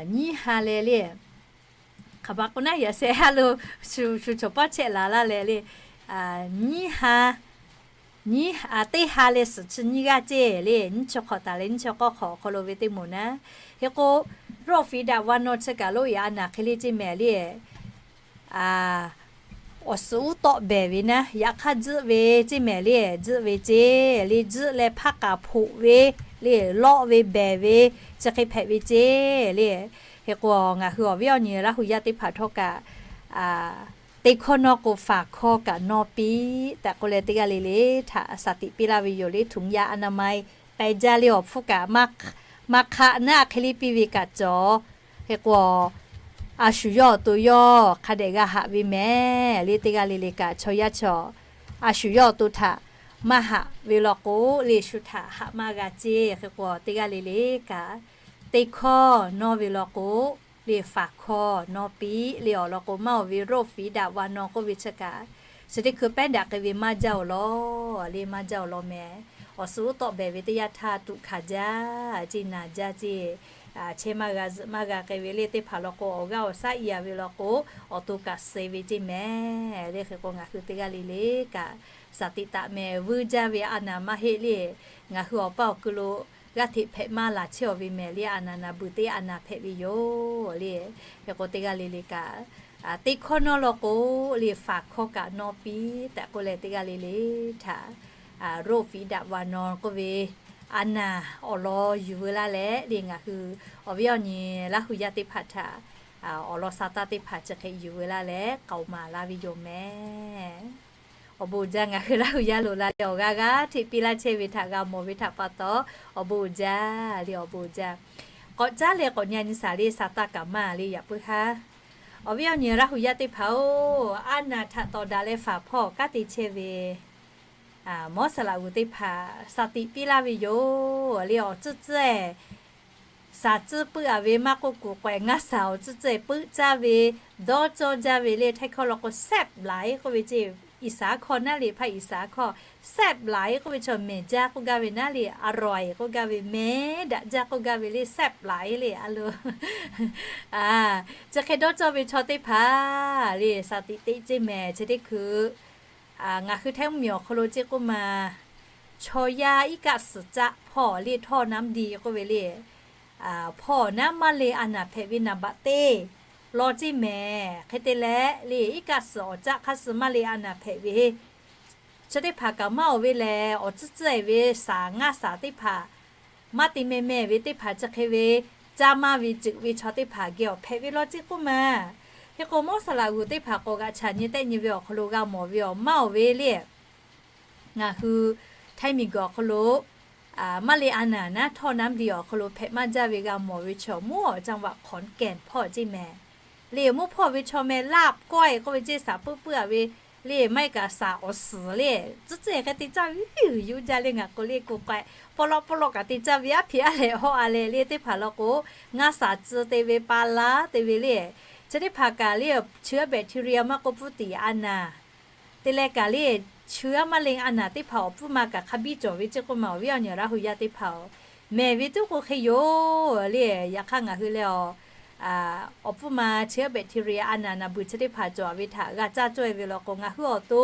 nyiˇ ha leh le, hk'aˬ ma k'o naˉ yaꞈ sheh ha lo shu shu cawˬ paˉ chehˇ laˬ laˇ leh le, nyiˇ ha, nyiˇ teˇ ha leh suhˍ chi nyiˇ g'aˇ ceˇ le, nyiˇ chi hk'awꞈ taˍ leh nyiˇ chi k'awˇ hk'awꞈ awˬ hk'aw lo ve teˇ moˍ naˉ. Hk'e k'o, roˆ fiˍ daꞈ va naw chi kaꞈ loꞈ-e a naˍ hk'e le ceˇ mehˍ le. Awˬ suhˍ uˉ tawˆ behˬ ve naˉ, yaꞈ hk'aˇ tzuhˆ ve ceˇ mehˍ le, tzuhˆ ve ceˇ le, tzuhˆ leh hpaˇ k'aˍ hpoꞈ ve le, lawˆ ve behˬ ve, chi hk'e hpehꞈ ve ceˇ le. Hk'e k'o, ngaˬ hui awˬ viˉ awˬ nyi Laˇ hu yaˇ teˇ hpaˍ htawˇ kaꞈ, teˇ hkawˇ nawˇ k'o faˍ hkawˇ kaꞈ nawˇ piˇ tehꞈ k'oˆ leh teˇ g'aˇ le le htaꞈ shaˍ tiꞈ piˇ laˇ ve yoˬ le. ถุงยางอนามัย k'ai jaˇ le awˬ hpfuhˇ kaꞈ maˇ hk'aˆ naˉ, a hk'e le piˇ ve kaꞈ cawˬ. Hk'e k'o, a shu yawˇ awˬ to yawˇ hk'a dehꞈ g'a haꞈ ve mehˍ le. Teˇ g'aˇ le le kaꞈ chaw yaˇ chaw a shu yawˇ awˬ to htaꞈ maˇ haꞈ ve law k'o le, shu htaꞈ haꞈ maˇ g'a ceˇ. Hk'e k'o, teˇ g'aˇ le le kaꞈ teˇ hkawˇ nawˇ ve law k'o le, faˍ hkawˇ nawˇ piˇ le awˬ lawn k'o, maˇ awˬ ve roˆ fiˍ daꞈ va naw k'oˆ ve chi kaꞈ, chi teˇ hkui pehˉ daꞈ k'ai ve maˇ jaˇ awˬ lawn le, maˇ jaˇ awˬ lawn mehˍ. Awˬ suhˍ uˉ tawˆ behˬ ve teˇ yanˇ htaˇ tuꞈ hkanˍ jaˇ ceˇ, naˬ jaˇ ceˇ. Chehˇ maˇ g'a zuhꞈ maˇ g'a k'ai ve le teˇ hpaˍ law k'o, awˬ g'aˇ awˬ shaˉ i a ve law k'o, awˬ to kaꞈ suh ve ceˇ mehˍ le. Hk'e k'o, ngaˬ hui teˇ g'aˇ le le kaꞈ shaˍ tiꞈ taˍ mehˍ. Vuiˇ jaˇ ve a naˍ maˇ heˆ le. Ngaˬ hui awˬ paˇ awˬ ku lo g'aˇ hteꞈ hpehꞈ maˇ laˬ chehˇ awˬ ve mehˍ le. A naˍ naˍ beuˬ teˇ a naˍ hpehꞈ ve yoˬ le. Hk'e k'o, teˇ g'aˇ le le kaꞈ teˇ hkawˇ nawˇ law k'o le, faˍ hkawˇ kaꞈ nawˇ piˇ tehꞈ k'oˆ leh, teˇ g'aˇ le le htaꞈ roˆ fiˍ daꞈ va naw k'oˆ ve a naˍ awˬ lawn yuˬ veu laˇ leh le, ngaˬ hui awˬ viˉ awˬ nyi Laˇ hu yaˇ teˇ hpaˍ htaꞈ awˬ lawn sa taˇ teˇ hpaˍ chi hk'e yuˬ veu laˇ leh k'aoˍ maˍ laˇ ve yoˬ mehˍ. Awˬ bon uiˍ jaˇ, ngaˬ hui Laˇ hu yaˇ loꞈ la leh awˬ g'aˇ g'aˇ hteꞈ piˇ laˇ chehˇ ve htaꞈ g'a mawˬ ve htaꞈ pa taw, awˬ bon uiˍ jaˇ le, awˬ bon uiˍ jaˇ. K'awꞈ caˉ leh k'awꞈ nyi a nyi shaˍ le, sa taˇ kaꞈ maˇ le yaꞈ puiˉ haˉ. Awˬ viˉ awˬ nyi Laˇ hu yaˇ teˇ hpaˍ-oˬ, a naˍ htaꞈ tawˍ daꞈ leh faˍ hpawˇ kanˉ te chehˇ ve mawˇ saˍ laꞈ g'uˬ teˇ hpaˍ shaˍ tiꞈ piˇ laˇ ve yoˬ le. Awˬ tcuhˉ tcuhˉ-e shaˍ tcuhˉ puiˉ-a ve maˇ k'oˆ kuˬ k'awehꞈ ngaˇ shaˍ awˬ tcuhˉ tcuhˉ-e puiˉ caˇ ve, dawˇ cawˇ jaˇ ve le. Htaiˇ hkawˇ law k'o แซ่บหลาย k'oˆ ve ceˇ. Iˉ saˍ hkawˇ naˉ le hpaˇ iˉ saˍ hkawˇ แซ่บหลาย k'oˆ ve chaw mehˍ jaˇ k'oˆ gaˇ ve naˉ le, อร่อย k'oˆ gaˇ ve, mehˍ daꞈ jaˇ k'oˆ gaˇ ve le, แซ่บหลาย le a lo. Chi hk'e dawˇ cawˇ ve chaw teˇ hpaˍ le shaˍ tiꞈ te ceˇ mehˍ. Chi teˇ hkui ngaˬ hui Htaiˇ mvuhˇmiˬ awˬ hk'aw lo ceˇ k'oˆ ma, chaw yaˇ iˉ kaˆ suhˍ caˆ hpawˇ le ท่อน้ำดี k'oˆ ve le, hpawˇ naˉ maˇ le a naˍ hpehꞈ ve naˍ baꞈ teˇ law ceˇ mehˍ. Hk'e te leh le, iˉ kaˆ suhˍ awˬ caˆ hk'aˇ suh maˇ le a naˍ hpehꞈ ve chi teˇ hpaˍ kaꞈ maˇ awˬ ve lehˬ, awˬ tcuhˉ tcuhˉ-e ve shaˍ ngaˇ shaˍ teˇ hpaˍ maˇ te meh meh ve teˇ hpaˍ chi hk'e ve caˇ maˇ ve ceuˬ ve chaw teˇ hpaˍ geh awˬ hpehꞈ ve law ceˇ k'oˆ ma. Hk'e k'o, mawˇ saˍ laꞈ g'uˬ teˇ hpaˍ k'awꞈ g'aꞈ chaꞈ nyi tehˆ nyi ve awˬ hk'aw lo g'a mawˬ ve awˬ maˇ awˬ ve le, ngaˬ hui Htaiˇ miˬguiˬ awˬ hk'aw lo maˇ le a naˍ naˉ ท่อน้ำดี awˬ hk'aw lo hpehꞈ maˇ jaˇ ve g'a mawˬ ve chaw mawˇ awˬ จังหวัดขอนแก่น hpawˇ ceˇ mehˍ. Le mawˇ hpawˇ ve chaw meh ลาบก้อย k'oˆ ve ceˇ, shaˍ puiˉ puiˉ-a ve le, maˇ heˆ kaꞈ shaˍ awˬ suhˍ le, tcuhˉ tcuhˉ hk'e te caˇ ve yuˬ jaˇ le. Ngaˬ k'o le k'o k'ai pawˆ lawˆ pawˆ lawˆ kaꞈ te caˇ ve, aˉ hpiꞈ aˉ lehꞈ hawˆ-a leh le teˇ hpaˍ law k'o, ngaˇ shaˍ tcuh te ve pa laˇ te ve le, chi teˇ hpaˍ kaꞈ le, เชื้อแบคทีเรีย maˇ k'oˆ ผู้ติดเชื้อ a naˍ te leh kaꞈ le, เชื้อมะเร็ง a naˍ teˇ hpaˍ awˬ pfuhˇ ma kaꞈ hk'a biˇ cawˬ ve ceˇ k'oˆ ma. Awˬ viˉ awˬ nyi Laˇ hu yaˇ teˇ hpaˍ-oˬ, mehˬ ve tuˉ k'o hk'e yoˬ le. Yaꞈ hk'aˇ ngaˬ hui lehˬ, awˬ pfuhˇ ma chi bacteria a naˍ naˍ beuˬ chi teˇ hpaˍ cawˬ ve htaꞈ g'a caˇ caweh ve law k'o, ngaˬ hui awˬ to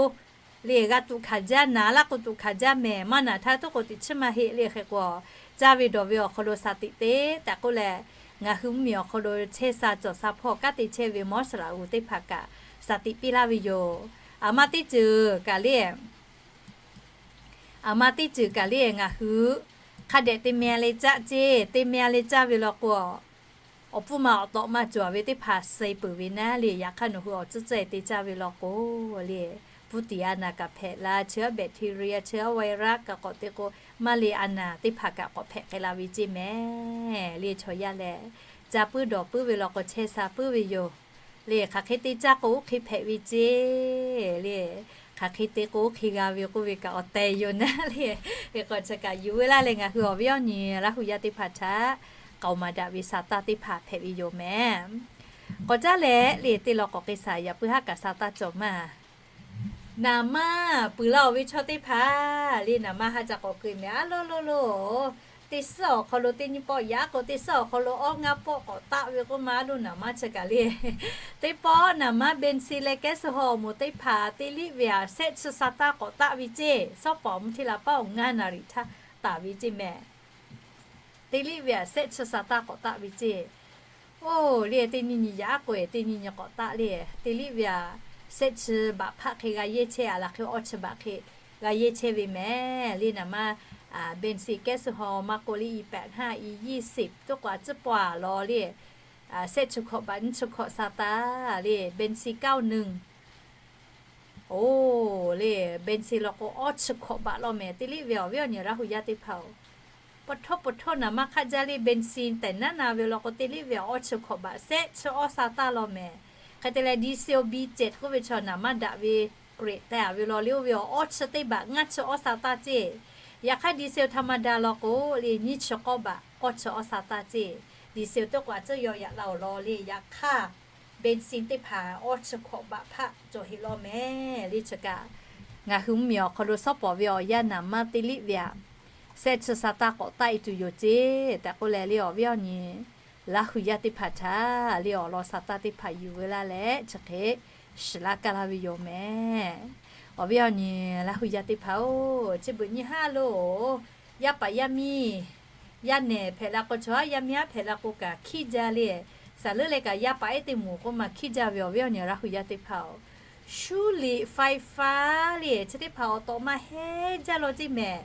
le g'a tuꞈ hkanˍ jaˇ, naˍ laˇ k'o tuꞈ hkanˍ jaˇ mehˬ, maˇ naˍ htaˇ tuˉ k'o teꞈ chiˉ maˇ heˆ le. Hk'e k'o, caˇ ve dawˬ ve awˬ hk'aw lo shaˍ tiꞈ te tehꞈ k'oˆ leh, ngaˬ hui mvuhˇmiˬ awˬ hk'aw lo chehˇ sha cawˬ sha hpawˇ kanˉ te chehˇ ve mawˇ saˍ laꞈ g'uˬ teˇ hpaˍ kaꞈ shaˍ tiꞈ piˇ laˇ ve yoˬ. Aˬ ma teˇ ceuˬ kaꞈ le, aˬ ma teˇ ceuˬ kaꞈ le ngaˬ hui hk'a dehꞈ te meh a le caˇ ceˇ, te meh a le caˇ ve law k'o, awˬ pfuhˇ ma awˬ tawꞈ ma cawˬ ve teˇ hpaˍ suh peuˬ ve naˉ le. Yaꞈ hk'aˇ nawˬ hui awˬ tcuhˉ cehˇ te caˇ ve law k'o le, pfuhˇ tiˍ a naˍ kaꞈ hpehꞈ la, chi bacteria, chi virus kaꞈ k'awꞈ te k'o, maˇ le a naˍ teˇ hpaˍ kaꞈ k'awꞈ hpehꞈ k'ai la ve ceˇ mehˬ le. Chaw yaˇ lehˬ, caˇ puiˉ dawˬ puiˉ ve law k'o chehˇ sha puiˉ ve yoˬ le. Hk'aˬ hk'e te caˇ k'o oˇ hk'e hpehꞈ ve ceˇ le. Hk'aˬ hk'e te k'o oˇ hk'e g'a ve k'oˆ ve kaꞈ awˬ tehˬ yoˬ naˉ le. Hk'e k'o chi kaꞈ yuˬ ve laˇ leh ngaˬ hui awˬ viˉ awˬ nyi Laˇ hu yaˇ teˇ hpaˍ htaꞈ k'aoˍ maˍ daꞈ ve sa taˇ teˇ hpaˍ hpehꞈ ve yoˬ mehˬ. K'awꞈ caˉ leh le, teˇ law k'awꞈ hk'e shaˍ yaꞈ puiˉ haˉ kaꞈ sa taˇ cawˬ maˇ. Naˍ manˇ peuˬ la-oˬ ve chaw teˇ hpaˍ le, naˍ manˇ haˉ ca k'awꞈ keu mehˬ a lo lo lo. Teˇ suhˉ awˬ hk'aw lo teˇ nyiˇ pawˆ yaꞈ k'o, teˇ suhˉ awˬ hk'aw lo awˉ ngaˇ pawˆ k'awꞈ taˆ ve k'oˆ ma a lo naˍ manˇ chi kaꞈ le. Teˇ pawˆ naˍ manˇ เบนซิน leh แก๊สโซฮอล์ awˬ moˍ teˇ hpaˍ te liˆ ve aꞈ shehˆ chi sa taˇ k'awꞈ taˆ ve ceˇ. Sawˉ pawˍ mvuhˇ hteˇ la paˉ awˬ ngaˇ naˍ riˍ htaˇ taˍ ve ceˇ mehˬ. Te liˆ ve aꞈ shehˆ chi sa taˇ k'awꞈ taˆ ve ceˇ. Oˇ le, teˇ nyi nyi yaꞈ k'o e, teˇ nyi nyi k'awꞈ taˆ le. Te liˆ ve aꞈ shehˆ chi baꞈ hpaˆ hk'e g'a yehˇ chehˇ, aˬ laˬ hk'e awˇ chi baꞈ hk'e g'a yehˇ chehˇ ve mehˬ le. Naˍ manˇ เบนซิน แก๊สโซฮอล์ maˇ k'oˆ le, อีแปดห้า อียี่สิบ teˇ k'o aꞈ tcuhˉ pawˆ a law le. Shehˆ chi hkawꞈ baꞈ nyiˇ chi hkawꞈ sa taˇ le, เบนซิน เก้าหนึ่ง Oˇ le, เบนซิน law k'o awˇ chi hkawꞈ baꞈ law mehˬ. Te liˆ ve awˬ viˉ awˬ nyi Laˇ hu yaˇ teˇ hpaˍ-oˬ, pa htawˇ pa htawˇ naˍ manˇ hk'aˆ jaˇ le. เบนซิน tehꞈ naˉ na ve law k'o te liˆ ve awˇ chi hkawꞈ baꞈ shehˆ chi awˇ sa taˇ law mehˬ. Hk'e te leh ดีเซล บีเจ็ด k'oˆ ve chaw naˍ manˇ daꞈ ve เกรด teh a ve law le, oˇ ve awˇ chi teˇ baꞈ ngaˇ chi awˇ sa taˇ ceˇ. Yaꞈ hk'aˇ ดีเซล ธรรมดา law k'o le nyiˇ chi k'awˇ baꞈ k'awˇ chi awˇ sa taˇ ceˇ. ดีเซล teˇ k'o aꞈ tcuhˉ yaw yaꞈ la-oˬ law le. Yaꞈ hk'aˇ เบนซิน teˇ hpaˍ awˇ chi hkawꞈ baꞈ hpaˆ cawˬ heꞈ law mehˬ le. Chi kaꞈ ngaˬ hui mvuhˇmiˬ awˬ hk'aw lo sawˉ pawˍ ve awˬ yanˇ naˍ manˇ te liˆ ve aꞈ shehˆ chi sa taˇ k'awꞈ taˆ e tuˬ yoˬ ceˇ tehꞈ k'oˆ leh le, awˬ viˉ awˬ nyi Laˇ hu yaˇ teˇ hpaˍ htaꞈ le awˬ lawn sa taˇ teˇ hpaˍ yuˬ ve laˇ leh chi hk'e shiˍ laˇ kaˇ laˇ ve yoˬ mehˬ. Awˬ viˉ awˬ nyi Laˇ hu yaˇ teˇ hpaˍ-oˬ, chi beuꞈ nyi haˉ lo yaˇ paˍ yaˇ miˇ yaˇ nehˬ hpehꞈ la k'o, chaw yaˇ miˇ aˉ hpehꞈ la k'o kaꞈ hkiˉ jaˇ le. Saˍ leuˉ leh kaꞈ yaˇ paˍ ehˉ teˇ moˍ k'oˆ ma hkiˉ jaˇ ve awˬ viˉ awˬ nyi Laˇ hu yaˇ teˇ hpaˍ-oˬ, 修理ไฟฟ้า le chi teˇ hpaˍ awˬ tawꞈ ma hehnˇ jaˇ law ceˇ mehˬ.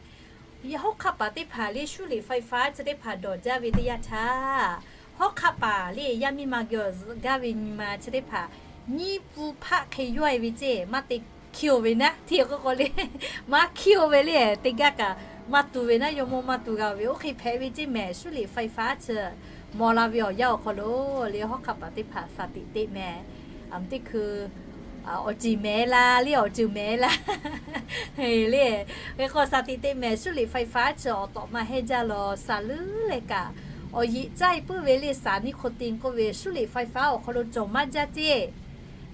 Yaˇ hawˉ hk'aˆ paˍ teˇ hpaˍ le 修理ไฟฟ้า chi teˇ hpaˍ dawˬ jaˇ ve teˇ yanˇ htaˇ, hawˉ hk'aˆ paˍ le yaˇ miˇ ma geh awˬ zuhꞈ gaˇ ve nyi ma chi teˇ hpaˍ nyiˇ pun hpaˆ hk'e yawˇ e ve ceˇ. Maˇ te hkiˇ-oˬ ve naˉ hteˇ k'oˆ k'o le, maˇ hkiˇ-oˬ ve le, teˇ gaˇ kaꞈ maˇ tu ve naˉ, yawˇ mawˇ maˇ tu g'a ve oˇ hk'e hpehꞈ ve ceˇ mehˬ. 修理ไฟฟ้า chi maw la ve awˬ yanˇ awˬ hk'aw lo le hawˉ hk'aˆ paˍ teˇ hpaˍ shaˍ tiꞈ teˇ mehˬ. Aˬ mvuhˇ teˇ hkui awˬ ceuˬ mehˍ la le, awˬ ceuˬ mehˍ la le. Hk'e k'o shaˍ tiꞈ teˇ mehˬ 修理ไฟฟ้า chi awˬ tawꞈ ma hehnˇ jaˇ law. Saˍ leuˉ leh kaꞈ awˬ yiꞈ caˇ e puiˉ ve le, สารนิโคติน k'oˆ ve 修理ไฟฟ้า awˬ hk'aw lo cawˬ maˇ jaˇ ceˇ.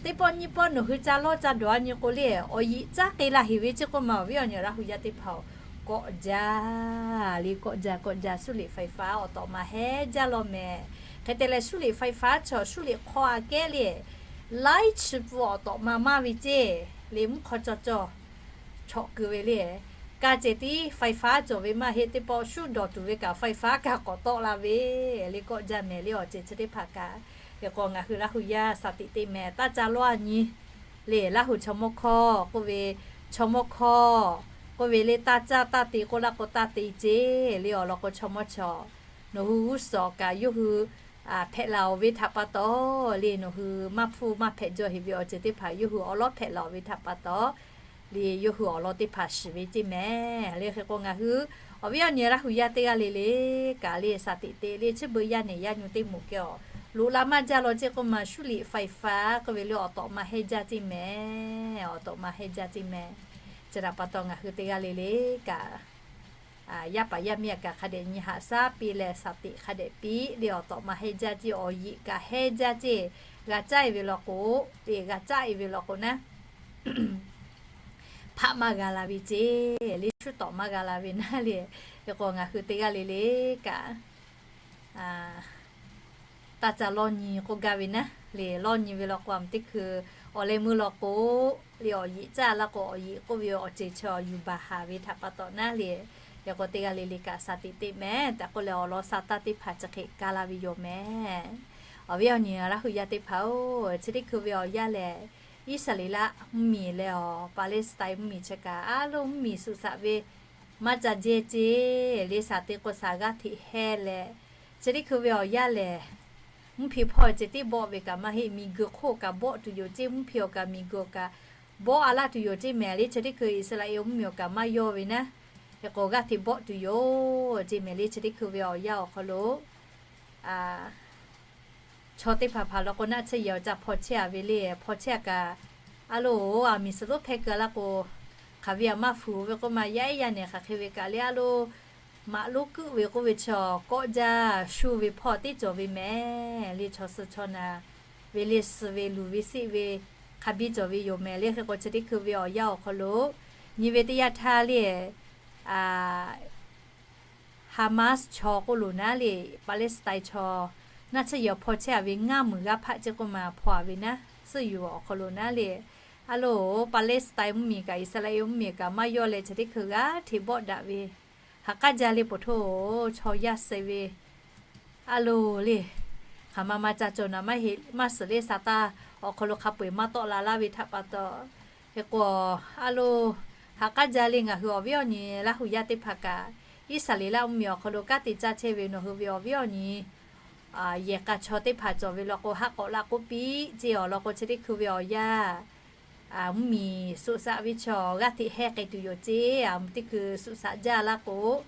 Teˇ pawˆ nyiˇ pawˆ nawˬ hui ca lawˇ ca dawˬ a nyi k'o le, awˬ yiꞈ caˉ k'e la heˍ ve ceˇ k'oˆ ma awˬ viˉ awˬ nyi Laˇ hu yaˇ teˇ hpaˍ-oˬ, kawꞈ jaˇ le, kawꞈ jaˇ kawꞈ jaˇ 修理ไฟฟ้า awˬ tawꞈ ma hehnˇ jaˇ law mehˬ. Hk'e te leh 修理ไฟฟ้า chaw 修理hk'aw a kehˉ le, laiˉ chi pun awˬ tawꞈ ma maˇ ve ceˇ le, mvuhˇ hk'aw cawˬ cawˬ chawꞈ keu ve le. Ka ceh tiˉ ไฟฟ้า cawˬ ve maˇ heˆ, teˇ pawˆ shuˉ dawˬ tuˬ ve kaꞈ ไฟฟ้า kaꞈ k'awꞈ tawˆ la ve le, kawꞈ jaˇ mehˬ le. Awˬ ceuˬ chi teˇ hpaˍ kaꞈ hk'e k'o ngaˬ hui Laˇ hu yaˇ shaˍ tiꞈ teˇ mehˬ taˇ ca lawˇ a nyi le. Laˇ hu chaw mawˇ hkawˇ k'oˆ ve, chaw mawˇ hkawˇ k'oˆ ve le, taˇ caˇ taˇ te k'oˆ laˇ k'o taˇ te ceˇ le. Awˬ lawn k'o chaw mawˇ chaw nawˬ hui g'uˇ suhˍ kaꞈ yawˇ hui hpehꞈ laˬ-oˬ ve htaꞈ pa taw le, nawˬ hui maˇ hpfuhˇ maˇ hpehꞈ jaw heˍ ve awˬ ceuˬ teˇ hpaˍ yawˇ hui awˬ lawˉ hpehꞈ laˬ-oˬ ve htaꞈ pa taw le, yawˇ hui awˬ lawn teˇ hpaˍ shiˍ ve ceˇ mehˬ le. Hk'e k'o ngaˬ hui awˬ viˉ awˬ nyi Laˇ hu yaˇ teˇ g'aˇ le le kaꞈ le shaˍ tiꞈ te le, chi beuꞈ yaˇ nehˬ yaˇ nyi teˇ moˍ kehˬ awˬ loꞈ la maˇ jaˇ law ceˇ k'oˆ ma 修理ไฟฟ้า k'oˆ ve le awˬ tawꞈ ma hehnˇ jaˇ ceˇ mehˬ. Awˬ tawꞈ ma hehnˇ jaˇ ceˇ mehˬ. Chi htaꞈ pa taw ngaˬ hui teˇ g'aˇ le le kaꞈ yaˇ paˍ yaˇ miˇ aꞈ kaꞈ hk'a dehꞈ nyi haꞈ shaˉ piˇ leh shaˍ tiꞈ hk'a dehꞈ piˇ le, awˬ tawꞈ ma hehnˇ jaˇ ceˇ, awˬ yiꞈ kaꞈ hehnˇ jaˇ ceˇ. G'a caˇ e ve law k'o, teꞈ g'a caˇ e ve law k'o naˉ, hpaˆ maˇ g'a la ve ceˇ le, shuˉ tawꞈ maˇ g'a la ve naˉ le. Hk'e k'o ngaˬ hui teˇ g'aˇ le le kaꞈ, taˇ ca lawˇ nyi k'oˆ gaˇ ve naˉ le. Lawˇ nyi ve law k'o, a mvuhˇ teˇ hkui awˬ leh meuˇ law k'o, le awˬ yeꞈ caˇ laˇ k'o, awˬ yeꞈ k'oˆ ve awˬ ceuˬ chi awˬ yuˬ baˬ haˍ ve htaꞈ pa taw naˉ le. Hk'e k'o teˇ g'aˇ le le kaꞈ shaˍ tiꞈ teˇ mehˍ tehꞈ k'oˆ leh, awˬ lawn sha taˇ teˇ hpaˍ chi hk'e kaˇ laˇ ve yoˬ mehˍ. Awˬ viˉ awˬ nyi Laˇ hu yaˇ teˇ hpaˍ-oˬ, chi teˇ hkui ve awˬ yanˇ lehˬ, Iˉsaˍreˍlaˆ mvuhˇmiˬ leh awˬ Paˍlehˇsaˍtaiˆ mvuhˇmiˬ chi kaꞈ a loˍ mvuhˇmiˬ suꞈ shaꞈ ve maˇ ca jehˇ ceˇ le. Shaˍ te k'o shaˍ g'aˇ hteꞈ heh leh, chi teˇ hkui ve awˬ yanˇ lehˬ, mvuhˇ hpe hpawˇ ceh tiˉ bawˆ ve kaꞈ maˇ heˆ, miˬguiˬ hk'oˆ kaꞈ bawˆ tuˬ yoˬ ceˇ, mvuhˇ hpe awˬ kaꞈ miˬguiˬ awˬ kaꞈ bawˆ a laˇ tuˬ yoˬ ceˇ mehˍ le. Chi teˇ hkui Iˉsaˍreˍlaˆ mvuhˇmiˬ awˬ kaꞈ maˇ yawˇ ve naˉ, hk'e k'o g'aˇ hteꞈ bawˆ tuˬ yoˬ ceˇ mehˍ le. Chi teˇ hkui ve awˬ yanˇ awˬ hk'aw lo chaw teˇ hpaˍ hpaˍ law k'o, naˆ tsuhˇ yehˬ awˬ ca hpaw chehˇ a ve le. Hpaw chehˇ a kaꞈ, a loˍ, a miˬ suhˍ lonˉ hpehˇ keu a laˇ k'o, hk'aˬ ve a maˇ fuˍ ve k'oˆ ma, yaˇ ehˉ yaˇ nehˬ hk'aˬ hk'e ve kaꞈ le, a loˍ, maꞈ lonˉ kuˆ ve k'oˆ ve chaw kawˆ jaˇ shu ve hpawˇ teˇ cawˬ ve mehˍ le. Chaw suh chaw naˬ ve le, suh ve luˬ ve seˆ ve hk'a biˇ cawˬ ve yoˬ mehˍ le. Hk'e k'o chi teˇ hkui ve awˬ yanˇ awˬ hk'aw lo nyi ve teˇ yanˇ htaˇ le, Haˍmaˆsuˆ chaw k'oˆ loˬ naˉ le, Paˍlehˇsaˍtaiˆ chaw naˆ tsuhˇ yehˬ hpaw chehˇ a ve ngaˇ meunˍ g'aˇ hpaˆ ceˇ k'oˆ ma hpaw a ve naˉ, suhˆ yuˬ awˬ hk'aw lo naˉ le. A loˍ, Paˍlehˇsaˍtaiˆ mvuhˇmiˬ kaꞈ Iˉsaˍreˍlaˆ mvuhˇmiˬ kaꞈ maˇ yawˇ leh chi teˇ hkui g'aˇ hteꞈ bawˆ daꞈ ve, ha k'aˉ jaˇ le poˬ htoˇ, chaw yaˇ suh ve a loˍ le, hk'aˬ ma ma ca cawˬ naˬ maˇ heˆ, maˇ suhˍ le, sha taˇ awˬ hk'aw lo hk'a peu-eˬ maˇ tawˆ la laˇ ve htaꞈ pa taw. Hk'e k'o, a loˍ, ha k'aˉ jaˇ le. Ngaˬ hui awˬ viˉ awˬ nyi Laˇ hu yaˇ teˇ hpaˍ kaꞈ, Iˉsaˍreˍlaˆ mvuhˇmiˬ awˬ hk'aw lo kanˉ te caˇ chehˇ ve nawˬ hui ve awˬ viˉ awˬ nyi yehˬ k'a chaw teˇ hpaˍ cawˬ ve law k'o, haˆ k'awꞈ la k'oˆ piˇ ceˇ. Awˬ lawn k'o chi teˇ hkui ve awˬ yanˇ, mvuhˇmiˬ suꞈ shaꞈ ve chaw g'aˇ hteꞈ heh k'ai tuˬ yoˬ ceˇ. A mvuhˇ teˇ hkui suꞈ shaꞈ jaˇ laˇ k'o,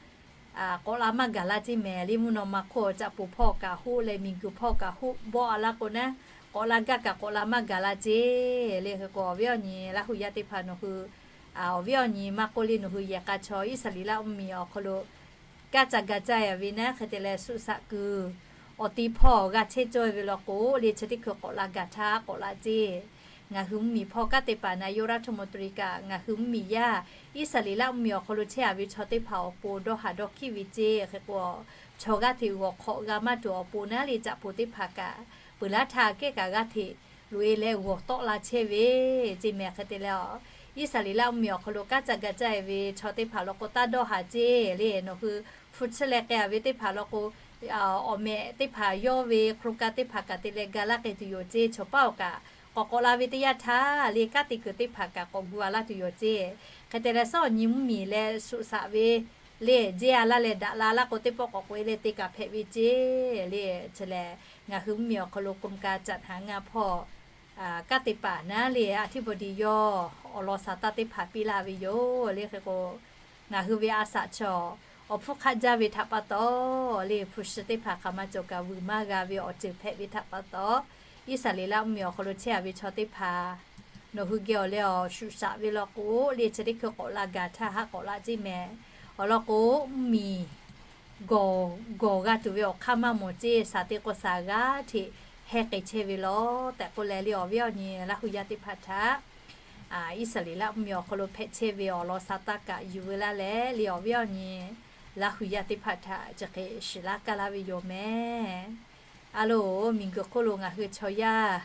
k'awꞈ la maˇ gaˬ la ceˇ mehˍ le. Mvuhˇ naw ma hk'oˆ caꞈ poˬ hpawˇ kaꞈ hoˆ leh miˬguiˬ hpawˇ kaꞈ hoˆ bawˆ a laˇ k'o naˉ, k'awꞈ la gaˇ kaꞈ k'awꞈ la maˇ gaˬ la ceˇ le. Hk'e k'o awˬ viˉ awˬ nyi Laˇ hu yaˇ teˇ hpaˍ nawˬ hui, awˬ viˉ awˬ nyi maˇ k'oˆ le, nawˬ hui yehˬ k'a chaw Iˉsaˍreˍlaˆ mvuhˇmiˬ awˬ hk'aw lo kanˉ ca ga caˇ a ve naˉ, hk'e te leh suꞈ shaꞈ kuiˬ awˬ ti hpawˇ g'a chehˇ cawˇ ve law k'o le, chi teˇ hkui k'awꞈ la gaˬ htaˇ k'awꞈ la ceˇ. Ngaˬ hui mvuhˇmiˬ hpawˇ kanˉ te paˍ naˍ yoˇ raˇ hto mo to riˍ kaꞈ, ngaˬ hui mvuhˇmiˬ yaˇ Iˉsaˍreˍlaˆ mvuhˇmiˬ awˬ hk'aw lo chehˇ a ve chaw teˇ hpaˍ awˬ pon dawˇ haˍ dawˇ hkiˆ ve ceˇ. Hk'e k'o, chaw g'aˇ hteꞈ g'awˬ hk'awꞈ g'a maˇ tuˬ awˬ pon naˉ le, caꞈ poˬ teˇ hpaˍ kaꞈ peuˬ laˇ htaˇ kehˉ kaꞈ g'aˇ hteꞈ loꞈ e leh g'awˬ tawˆ la chehˇ ve ceˇ mehˍ. Hk'e te leh, Iˉsaˍreˍlaˆ mvuhˇmiˬ awˬ hk'aw lo kanˉ ca ga caˇ e ve chaw teˇ hpaˍ law k'o, taˇ dawˇ haˍ ceˇ le. Nawˬ hui hpu chiˇ leh k'ai a ve teˇ hpaˍ law k'o, awˬ mehꞈ teˇ hpaˍ yawˇ ve hk'aw lo ka teˇ hpaˍ kaꞈ te leh ga laˇ k'ai tuˬ yoˬ ceˇ. Chaw paˉ awˬ kaꞈ k'awꞈ k'awꞈ la ve teˇ yanˇ htaˇ le, kanˉ te kuiˬ teˇ hpaˍ kaꞈ k'awꞈ gu a laˇ tuˬ yoˬ ceˇ. Hk'e te leh, suhˆ awˬ nyi mvuhˇmiˬ leh suꞈ shaꞈ ve le jehˇ a laˇ leh daꞈ la laˇ k'o, teˇ pawˆ k'awꞈ k'oꞈ e leh te kaꞈ hpehꞈ ve ceˇ le. Chi lehˬ, ngaˬ hui mvuhˇmiˬ awˬ hk'aw lo กรมการจัดหางาน hpawˇ kanˉ te paˍ naˉ le, a htiˇ bawˬ diˍ yawˇ awˬ lawn sha taˇ teˇ hpaˍ piˇ laˇ ve yoˬ le. Hk'e k'o, ngaˬ hui ve a shaꞈ chaw awˬ hpfuhˇ hk'aˆ jaˇ ve htaꞈ pa taw le, hpu shi teˇ hpaˍ hk'aˬ ma cawˬ kaꞈ vuiˬ maˇ g'a ve awˬ ceuˬ hpehꞈ ve htaꞈ pa taw, Iˉsaˍreˍlaˆ mvuhˇmiˬ awˬ hk'aw lo chehˇ a ve chaw teˇ hpaˍ nawˬ hui geh awˬ leh awˬ shuꞈ shaꞈ ve law k'o le, chi teˇ hkui k'awꞈ la gaˬ htaˇ haˆ k'awꞈ la ceˇ mehˍ. Awˬ lawn k'o, mvuhˇmiˬ gawˬ gawˬ g'a tuˬ ve awˬ hk'aˇ maˇ mawˬ ceˇ. Shaˍ te k'o shaˍ g'aˇ hteꞈ heh k'ai chehˇ ve law tehꞈ k'oˆ leh le, awˬ viˉ awˬ nyi Laˇ hu yaˇ teˇ hpaˍ htaꞈ Iˉsaˍreˍlaˆ mvuhˇmiˬ awˬ hk'aw lo hpehꞈ chehˇ ve awˬ lawn sha taˇ kaꞈ yuˬ veu laˇ leh le, awˬ viˉ awˬ nyi Laˇ hu yaˇ teˇ hpaˍ htaꞈ chi hk'e shiˍ laˇ kaˇ laˇ ve yoˬ mehˍ. A loˍ, miˬguiˬ hk'oˆ lo ngaˬ hui chaw yaˇ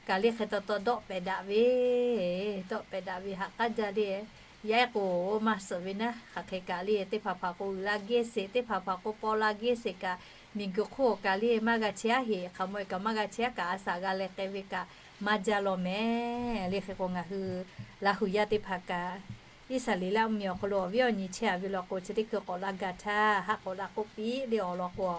kaꞈ le hk'e taw taw dawˆ pehˍ daꞈ ve, dawˆ pehˍ daꞈ ve haꞈ k'aˉ jaˇ le. Yaˇ ehˉ k'o maˇ suhˍ ve naˉ, hk'aˬ hk'e kaꞈ le teˇ hpaˍ hpaˍ k'o uiˍ la gehˇ sheˍ, teˇ hpaˍ hpaˍ k'o paw la gehˇ sheˍ kaꞈ, miˬguiˬ hk'oˆ awˬ kaꞈ le maˇ g'a chehˇ aˉ heˍ, hk'aˬ maweh kaꞈ maˇ g'a chehˇ aˉ kaꞈ, a shaꞈ g'a leh k'ai ve kaꞈ maˇ jaˇ law mehˍ le. Hk'e k'o ngaˬ hui Laˇ hu yaˇ teˇ hpaˍ kaꞈ, Iˉsaˍreˍlaˆ mvuhˇmiˬ awˬ hk'aw lo awˬ viˉ awˬ nyi chehˇ a ve law k'o, chi teˇ hkui k'awꞈ la gaˬ htaˇ haˆ k'awꞈ la k'oˆ piˇ le. Awˬ lawn k'o,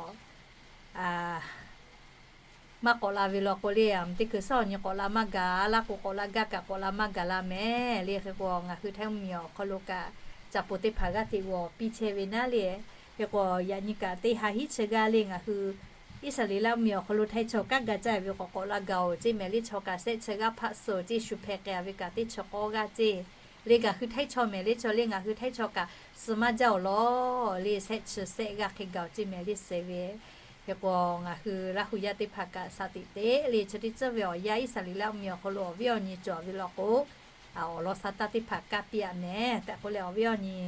maˇ k'awꞈ la ve law k'o le, a mvuhˇ teˇ hkui suhˆ awˬ nyi k'awꞈ la maˇ gaˬ laˇ k'o, k'awꞈ la gaˇ kaꞈ k'awꞈ la maˇ gaˬ la mehˍ le. Hk'e k'o ngaˬ hui Htaiˇ mvuhˇmiˬ awˬ hk'aw lo kaꞈ caꞈ poˬ teˇ hpaˍ g'aˇ hteꞈ g'awˬ piˇ chehˇ ve naˉ le. Hk'e k'o yaꞈ nyi kaꞈ teˇ ha hiˉ chi g'aˇ le ngaˬ hui Iˉsaˍreˍlaˆ mvuhˇmiˬ awˬ hk'aw lo Htaiˇ chaw kanˉ ga caˇ ve k'awꞈ k'awꞈ la gaˬ-oˬ ceˇ mehˍ le. Chaw kaꞈ sehˆ chi g'aˇ hpaˆ suh ceˇ, shu hpeh k'ai ve kaꞈ teˇ chi k'awˇ g'aˇ ceˇ le. Ngaˬ hui Htaiˇ chaw mehˍ le, chaw le ngaˬ hui Htaiˇ chaw kaꞈ suh maˇ jaˇ-oˬ law le, sehˆ chi sehˆ g'aˇ hk'e gaˬ-oˬ ceˇ mehˍ le suh ve. Hk'e k'o ngaˬ hui Laˇ hu yaˇ teˇ hpaˍ kaꞈ shaˍ tiꞈ teˇ le chi teˇ tcuhˇ ve awˬ yanˇ Iˉsaˍreˍlaˆ mvuhˇmiˬ awˬ hk'aw lo awˬ viˉ awˬ nyi cawˬ ve law k'o, awˬ lawn sha taˇ teˇ hpaˍ kaˇ piˇ-a mehˍ tehꞈ k'oˆ leh, awˬ viˉ awˬ nyi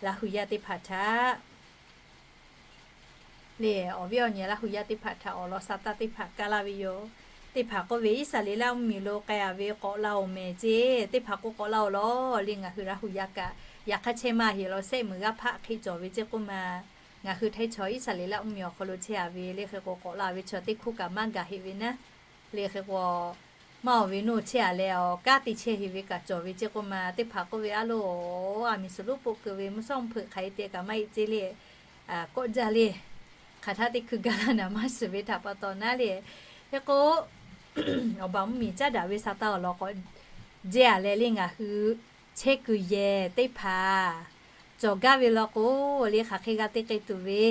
Laˇ hu yaˇ teˇ hpaˍ htaꞈ Le awˬ viˉ awˬ nyi Laˇ hu yaˇ teˇ hpaˍ htaꞈ awˬ lawn sa taˇ teˇ hpaˍ kaˇ laˇ ve yoˬ. Teˇ hpaˍ k'oˆ ve, Iˉsaˍreˍlaˆ mvuhˇmiˬ lo k'ai-a ve k'awꞈ la-oˬ mehˍ ceˇ, teˇ hpaˍ k'o k'awꞈ la-oˬ lawˬ le. Ngaˬ hui Laˇ hu yaˇ kaꞈ yaꞈ hk'aˇ chehˇ maˇ heˆ law, sehˆ muiˬ g'aˇ hpaˆ hk'e cawˬ ve ceˇ k'oˆ ma. Ngaˬ hui htaiˇ chaw Iˉsaˍreˍlaˆ mvuhˇmiˬ awˬ hk'aw lo chehˇ-a ve le hk'e k'o, k'awꞈ la ve chaw teˇ hkuˇ kaꞈ maˇ gaˬ heˆ ve naˉ. Le hk'e k'o, maˇ oˬ ve nuˇ chehˇ-a leh, awˬ kanˉ te chehˇ heˆ ve kaꞈ cawˬ ve ceˇ k'oˆ ma. Teˇ hpaˍ k'oˆ ve, A loˬ, aˬ miˍ suhˍ lonˉ poˆ keu ve mvuhˇ shawˉ mvuhˇ hpeuꞈ hk'aˬ hk'e te kaꞈ maˇ heˆ ceˇ le. Kawˆ jaˇ le. Hk'aˬ htaˇ teˇ hkui gaˇ laˇ naˍ maˇ shiˍ ve htaꞈ pa taw naˉ le. Hk'e k'o, awˬ baˬ mvuhˇmiˬ caˉ daꞈ ve sa taˇ awˬ lawn k'awꞈ jehˇ-a leh le, ngaˬ hui chehˇ kuiˬ yehˬ teˇ hpaˍ cawˬ gaˇ ve law k'o, le hk'aˬ hk'e g'a te k'ai tuˬ ve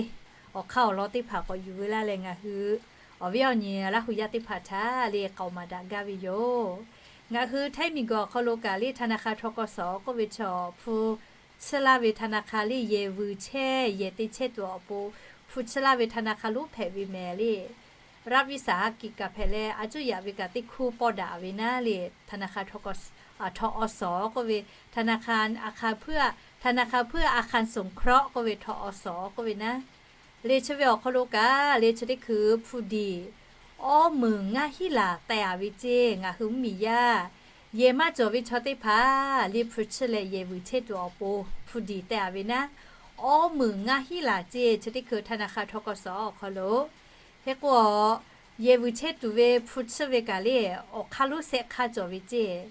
awˬ hk'aˇ awˬ lawn teˇ hpaˍ k'awꞈ yuˬ veu laˇ leh, ngaˬ hui awˬ viˉ awˬ nyi Laˇ hu yaˇ teˇ hpaˍ htaꞈ le k'aoˍ maˍ daꞈ gaˇ ve yoˬ. Ngaˬ hui htaiˇ miˬguiˬ awˬ hk'aw lo kaꞈ le ธนาคาร ทกส k'oˆ ve chaw hpu tsuhˇ laˇ ve ธนาคาร le yehˬ vuiˬ chehˇ yehˬ te chehˇ tuˬ awˬ pon hpu tsuhˇ laˇ ve ธนาคาร lonˉ hpehꞈ ve mehˍ le. รัฐวิสาหกิจ kaꞈ hpehꞈ leh, a cuˇ yaꞈ ve kaꞈ teˇ hkuˇ pawˆ daꞈ ve naˉ le. ธนาคาร ทกส อาคารเพื่อ ธนาคารเพื่ออาคารสงเคราะห์ k'oˆ ve ทกส k'oˆ ve naˉ. Le chi ve awˬ hk'aw lo kaꞈ le chi teˇ hkui hpu diˬ awˇ meunˍ ngaˇ hiˉ laˬ teh-a ve ceˇ. Ngaˬ hui mvuhˇmiˬ yaˇ yehˬ maˇ cawˬ ve chaw teˇ hpaˍ le hpu tsuhˇ leh yehˬ vuiˬ chehˇ tuˬ awˬ pon hpu diˬ teh-a ve naˉ, awˇ meunˍ ngaˇ hiˉ laˬ ceˇ. Chi teˇ hkui ธนาคาร ทกส awˬ hk'aw lo hk'e k'o, yehˬ vuiˬ chehˇ tuˬ ve hpu tsuhˇ ve kaꞈ le awˬ hk'aˇ lonˉ sehˆ hk'aˇ cawˬ ve ceˇ.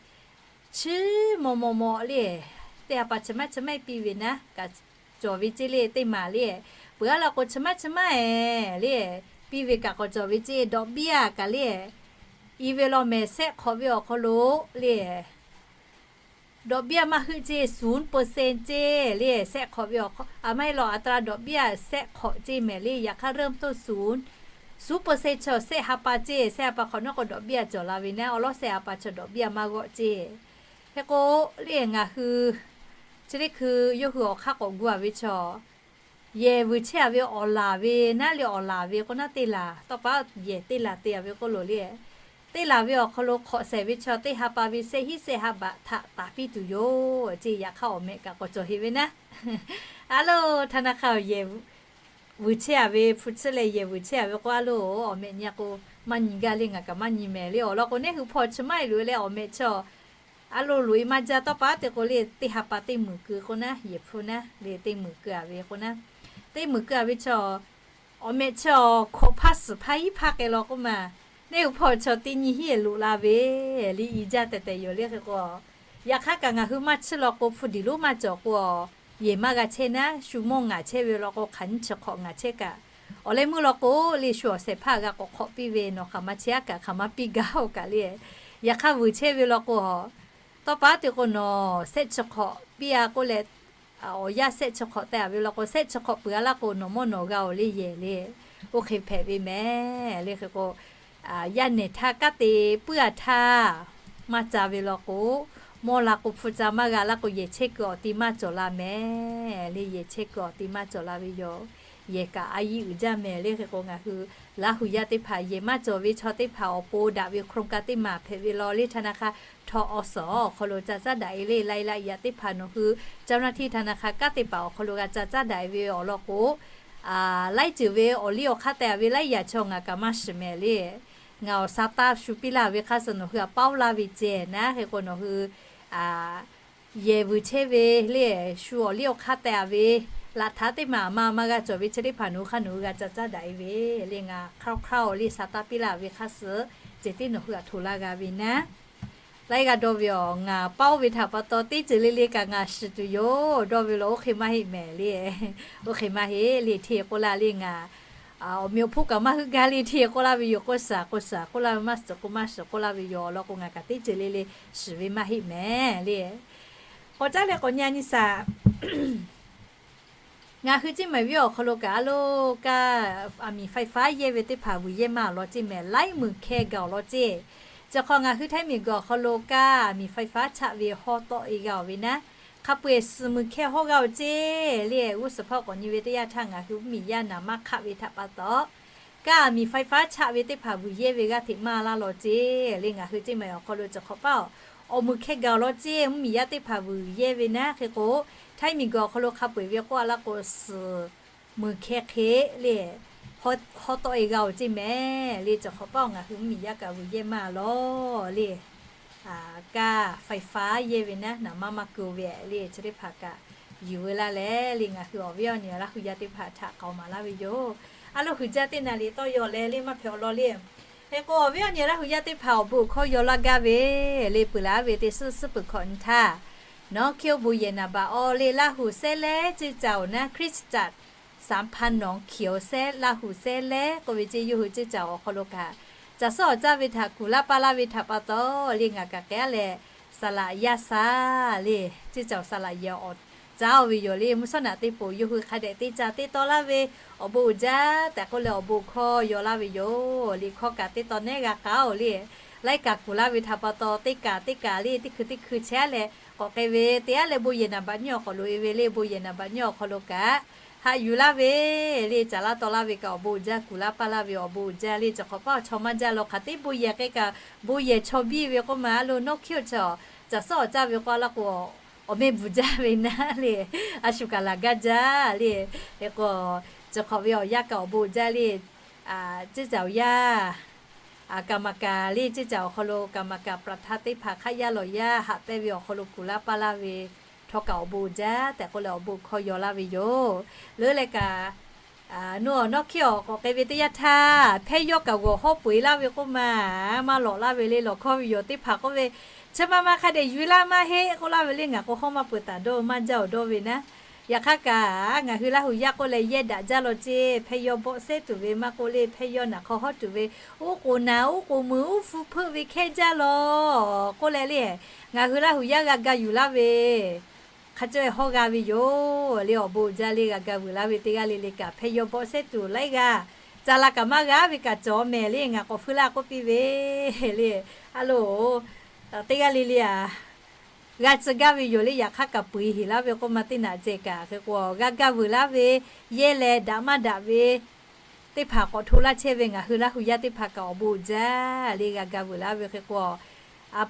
Chi maw maw maw le, teˇ ha pa chi maˇ chi maˇ piˇ ve naˉ kaꞈ cawˬ ve ceˇ le. Teˇ maˬ le, peuˬ-a law k'o chi maˇ chi maˇ-e le, piˇ ve kaꞈ k'awꞈ cawˬ ve ceˇ. ดอกเบี้ย kaꞈ le, i ve law mehˍ sehˆ hk'awꞈ ve awˬ hk'aw lo le ดอกเบี้ย maˇ heuˆ ceˇ, ศูนย์เปอร์เซ็นต์ ceˇ le. Sehˆ hk'awꞈ ve awˬ hk'aw, a maˇ heˆ law, อัตราดอกเบี้ย sehˆ hk'awꞈ ceˇ mehˍ le. Yaꞈ hk'aˇ เริ่มต้น ศูนย์ ศูนย์เปอร์เซ็นต์ chaw sehˆ ha pa ceˇ. Sehˆ ha pa hk'awꞈ nawˉ k'o ดอกเบี้ย cawˬ la ve naˉ, awˬ lawˉ sehˆ ha pa chaw ดอกเบี้ย maˇ g'awˆ ceˇ. Hk'e k'o le ngaˬ hui chi teˇ hkui yawˇ hui awˬ hk'aˇ k'awꞈ gu-a ve chaw, yehˬ vuiˬ chehˇ-a ve awˬ laˬ ve naˉ le, awˬ laˬ ve k'o naˉ teˇ laˬ, tawˇ pa yehˬ teˇ laˬ te-a ve k'oˆ lo le, teˇ laˬ ve awˬ hk'aw lo hk'awꞈ shehˍ ve chaw teˇ ha pa ve sehˆ hiˉ sehˆ ha baꞈ htaꞈ taˍ piˇ tuˬ yoˬ ceˇ. Yaꞈ hk'aˇ awˬ meh kaꞈ k'awꞈ cawˬ heˆ ve naˉ. A loˬ, ธนาคาร yehˬ vuiˬ chehˇ-a ve hpu tsuhˇ leh yehˬ vuiˬ chehˇ-a ve k'o, a loˬ, awˬ meh nyi-a k'o, maˇ nyi gaˇ le, ngaˬ kaꞈ maˇ nyi mehˍ le. Awˬ lawn k'o, neˇ hui hpaw chi maˇ-e loꞈ-e leh awˬ meh chaw a loˬ loꞈ-e maˇ jaˇ. Tawˇ pa teˇ k'o le, teˇ ha pa teˇ muiˬ keu k'o naˉ, yehˬ hpu naˉ le teˇ muiˬ keu-a ve k'o naˉ, teˇ muiˬ keu-a ve chaw, awˬ meh chaw hkawꞈ hpaˇ suhˍ hpaˇ hiˉ hpaˇ k'ai law k'oˆ ma. Neˇ hui hpaw chaw teˇ nyi hiˉ loꞈ la ve le, i jaˇ tehꞈ tehꞈ yoˬ le. Hk'e k'o, yaꞈ hk'aˇ kaꞈ ngaˬ hui maˇ tsuhˇ law k'o, hpu diˬ lonˉ maˇ cawˬ k'o, yehˬ maˇ g'a chehˇ naˉ. Shu mawˇ ngaˬ chehˇ ve law k'o, hk'aˬ nyiˇ chi hk'awꞈ ngaˬ chehˇ kaꞈ, awˬ leh meuˇ law k'o le, shu awˬ shehˍ hpaˇ g'a k'awꞈ hk'awꞈ piˇ ve, nawˬ hk'aˬ ma chehˇ-a kaꞈ hk'aˬ ma piˇ gaˇ-oˬ kaꞈ le. Yaꞈ hk'aˇ vuiˬ chehˇ ve law k'o, tawˇ pa teˇ k'o nawˬ sehˆ chi hk'awꞈ piˇ-a k'oˆ leh, awˬ yanˇ sehˆ chi hk'awꞈ teh-a ve law k'o, sehˆ chi hk'awꞈ peuˬ-a laˇ k'o, nawˬ mawˇ nawˬ g'a-oˬ le yehˬ le. Oˇ hk'e hpehꞈ ve mehˍ le. Hk'e k'o, yaˇ nehˬ htaˇ kanˉ te puiˉ-a htaˇ maˇ ca ve law k'o, mawˇ la k'o hpu ca maˇ g'a laˇ k'o, yehˬ chehˇ kuiˬ awˬ ti maˇ cawˬ la mehˍ le. Yehˬ chehˇ kuiˬ awˬ ti maˇ cawˬ la ve yoˬ. Yehˬ kaꞈ a yiˇ uiˍ jaˇ mehˍ le. Hk'e k'o ngaˬ hui Laˇ hu yaˇ teˇ hpaˍ yehˬ maˇ cawˬ ve chaw teˇ hpaˍ awˬ pon daꞈ ve โครงการ teˇ maˬ hpehꞈ ve law le. ธนาคาร ทกส awˬ hk'aw lo ca caˉ daꞈ-e le, la-e la yaꞈ teˇ hpaˍ nawˬ hui เจ้าหน้าที่ธนาคาร kanˉ te paˍ awˬ hk'aw lo g'a ca caˉ daꞈ-e ve awˬ lawn k'o, laiˉ ceuˬ ve awˬ liˇ awˬ hk'aˇ teh-a ve laiˉ yaꞈ chaw ngaˬ kaꞈ maˇ shiˍ mehˍ le. Ngaˬ awˬ sa taˇ shu piˇ laˇ ve hk'aˇ suh nawˬ hui-a paoˇ laˇ ve ceh naˉ. Hk'e k'o nawˬ hui yehˬ vuiˬ chehˇ ve le, shu awˬ liˇ awˬ hk'aˇ teh-a ve laꞈ htaꞈ teˇ maˬ maˇ maˇ g'a cawˬ ve chi teˇ hpaˍ nawˬ hui hk'aˇ nawˬ hui g'a ca caˉ daꞈ-e ve le. Ngaˬ คร่าวๆ le sa taˇ piˇ laˇ ve hk'aˇ suh ceh tiˉ nawˬ hui-a htoꞈ laˇ g'a ve naˉ. Laiˉ g'a dawˇ ve awˬ, ngaˬ paoˇ ve htaꞈ pa taw teˇ ceuˬ le le kaꞈ ngaˬ shiˍ tuˬ yoˬ. Dawˇ ve law oˇ hk'e maˇ heˆ mehˍ le. Oˇ hk'e maˇ heˆ le, hteˇ k'oˆ laˇ le ngaˬ awˬ meh awˬ hponˇ kaꞈ maˇ heuˆ gaˇ le. Hteˇ k'oˆ laˇ ve yoˬ k'o, shaˍ k'o shaˍ k'oˆ laˇ ve, maˇ shiˍ k'o maˇ shiˍ k'oˆ laˇ ve yoˬ. Awˬ lawn k'o ngaˬ kaꞈ teˇ ceuˬ le le shiˍ ve maˇ heˆ mehˍ le. K'awꞈ caˉ leh k'awꞈ nyi-a nyi shaˍ. Ngaˬ hui Ceˇ Maiˍ venˇ awˬ hk'aw lo kaꞈ a loˬ kaˇ aˬ miˍ ไฟฟ้า yehˇ ve teˇ hpaˍ vuiˬ yehˇ maˇ awˬ lawn ceˇ mehˍ, laiˉ meunˍ hkeh gaˬ awˬ lawn ceˇ. Chi hk'aw ngaˬ hui Htaiˇ miˬguiˬ awˬ hk'aw lo kaˇ aˬ miˍ ไฟฟ้า chaꞈ ve hawˉ tawˆ-e g'a-oˬ ve naˉ, hk'a peu-eˬ suhˍ meunˍ hkeh hawˉ g'a-oˬ ceˇ le. G'uˇ suhˍ hpawˇ k'awꞈ nyi ve teˇ yanˇ htaˇ ngaˬ hui mvuhˇmiˬ yaˇ naˍ maˇ hk'aˆ ve htaꞈ pa taw, kaˇ aˬ miˍ ไฟฟ้า chaꞈ ve teˇ hpaˍ vuiˬ yehˇ ve g'aˇ hteꞈ maˇ laˇ law ceˇ le. Ngaˬ hui Ceˇ Maiˍ awˬ hk'aw lo chi hk'awꞈ paˇ-oˬ, awˬ meunˍ hkeh gaˬ awˬ lawn ceˇ mvuhˇmiˬ yaˇ teˇ hpaˍ vuiˬ yehˇ ve naˉ. Hk'e k'o, Htaiˇ miˬguiˬ awˬ hk'aw lo hk'a peu-eˬ ve k'oˆ-a laˇ k'o, suhˍ meunˍ hkeh hk'e le hawˉ tawˆ e g'a-oˬ ceˇ mehˍ le. Cawˬ hk'awꞈ paˇ-oˬ, ngaˬ hui mvuhˇmiˬ yaˇ kaꞈ vuiˬ yehˇ maˇ lawˬ le. Kaˇ faiˍ faˍ yehˇ ve naˉ, naˍ maˇ maˇ keu ve le. Chi teˇ hpaˍ kaꞈ yuˬ veu laˇ leh le, ngaˬ hui awˬ viˉ awˬ nyi Laˇ hu yaˇ teˇ hpaˍ htaꞈ k'aoˍ maˍ laˇ ve yoˬ. A loˇ huiˬ jaˇ teˇ naˍ liꞈ tawˇ yaw leh le maˇ hpehꞈ awˬ lawn le. Hk'e k'o, awˬ viˉ awˬ nyi Laˇ hu yaˇ teˇ hpaˍ awˬ bon awˬ hkawˇ yaw laˇ gaˇ ve le. Peuˬ laˬ ve teˇ suhˉ suhˉ peuˬ hkawꞈ nyi htaˇ, nawˬ hkiˇ-oˆ bon yehˬ naˍ baꞈ awˬ le Laˇ hu sehˉ leh ceˇ caˬ-oˬ naˉ, Christchurch สามพัน nawˬ hkiˇ-oˆ sehˉ, Laˇ hu sehˉ leh k'oˆ ve ceˇ, yawˇ hui ceˇ caˬ awˬ hk'aw lo kaꞈ caˬ suhˉ awˬ caˇ ve htaꞈ kuˬ laˇ paˇ laˇ ve htaꞈ pa taw le, ngaˬ kaꞈ k'ai-a leh, saˍ laꞈ yaˇ saˍ le, ceˇ caˬ saˍ laꞈ yehˬ awˬ caˇ-oˬ ve yoˬ le. Mvuhˇ shawˉ naꞈ teˇ poˍ yawˇ hui hk'a dehꞈ teˇ caˇ teˇ tawˇ laˇ ve awˬ bon uiˍ jaˇ tehꞈ k'oˆ leh, awˬ bon hkawˇ yaw laˇ ve yoˬ. Liꞈ hkawˇ kaꞈ teˇ tawˇ nehˉ g'a k'aˉ-oˬ le. Laiˉ kaꞈ kuˬ laˇ ve htaꞈ pa taw, teˇ kaꞈ teˇ kaꞈ le, teˇ hkui teˇ hkui chehˇ-a leh k'awꞈ k'ai ve teˇ-a leh, bon yehˬ naˍ baꞈ nyiˇ awˬ hk'aw lo e ve le, bon yehˬ naˍ baꞈ nyiˇ awˬ hk'aw lo kaꞈ haꞈ yuˬ laˇ ve le. Caˍ laˇ tawˇ laˇ ve kaꞈ awˬ bon uiˍ jaˇ, kuˬ laˇ paˇ laˇ ve awˬ bon uiˍ jaˇ le. Cawˬ hk'awꞈ paˇ awˬ chaw maˇ jaˇ law hk'aˬ teˇ bon yehˬ k'ai kaꞈ, bon yehˬ chaw biˇ ve k'oˆ ma a loˬ, nawˬ hkiˇ-oˆ chaw caˬ suhˉ awˬ caˇ ve k'o a laˇ k'o, awˬ mehˆ bvuhˬ jaˇ ve naˉ le, a shu kaꞈ laˬ gaˇ jaˇ le. Hk'e k'o, cawˬ hk'awꞈ ve awˬ yanˇ kaꞈ awˬ bon uiˍ jaˇ le. Ceˇ caˬ awˬ yanˇ, kaˍ maˍ kaˍ le, ceˇ caˬ awˬ hk'aw lo kaˍ maˍ kaˍ ประธาน teˇ hpaˍ hk'aˇ yaˇ lawˬ yaˇ haꞈ pehnˇ ve awˬ hk'aw lo kuˬ laˇ paˇ laˇ ve htawˇ kaꞈ awˬ bon uiˍ jaˇ tehꞈ k'oˆ leh awˬ bon hkawˇ yaw laˇ ve yoˬ. Leuˉ leh kaꞈ, nawˬ nawˬ hkiˇ-oˆ k'awꞈ k'ai ve teˇ yanˇ htaˇ, hpehˇ yawˇ kaꞈ g'awˬ hawˉ peu-eˬ laˇ ve k'oˆ ma, maˇ lawꞈ laˇ ve le. Lawˬ hkawˇ ve yoˬ, teˇ hpaˍ k'oˆ ve, chi ma ma hk'a dehꞈ yuˬ laˇ maˇ heˆ k'oˆ laˇ ve le. Ngaˬ k'o hawˉ maˇ peu taˍ dawˇ maˇ jaˇ awˬ dawˇ ve naˉ. Yaꞈ hk'aˇ kaꞈ, ngaˬ hui Laˇ hu yaˇ k'oˆ leh yehˇ daꞈ jaˇ law ceˇ. Hpehˇ yawˇ bawˆ sehˉ tuˬ ve maˇ k'oˆ le, hpehˇ yawˇ naˬ hk'aw hawˉ tuˬ ve, uˉ k'oˍ naˍ uˉ k'oˍ meuˍ uˉ hpu hpeuˆ ve hkehˇ jaˇ law k'oˆ leh le, ngaˬ hui Laˇ hu yaˇ g'a ga yuˬ laˇ ve hk'a caweh hawˉ g'a ve yoˬ le. Awˬ bon uiˍ jaˇ le, g'a ga vuiˬ laˇ ve teˇ g'aˇ le le kaꞈ, hpehˇ yawˇ bawˆ sehˉ tuˬ laiˉ g'aˇ, caˬ laˬ kaꞈ maˇ g'a ve kaꞈ cawˬ mehˍ le. Ngaˬ k'awꞈ feu laˇ k'oˆ piˇ ve le. A loˬ, teˇ g'aˇ le le a g'a tcuh gaˇ ve yoˬ le. Yaꞈ hk'aˇ kaꞈ peu-eˬ heˍ laˇ ve k'oˆ ma teˇ naꞈ ceh kaꞈ, hk'e k'o g'a ga vuiˬ laˇ ve, yehˇ leh daꞈ maˇ daꞈ ve teˇ hpaˍ k'awꞈ hto laˇ chehˇ ve ngaˬ hui Laˇ hu yaˇ teˇ hpaˍ kaꞈ awˬ bon uiˍ jaˇ le, g'a ga vuiˬ laˇ ve hk'e k'o,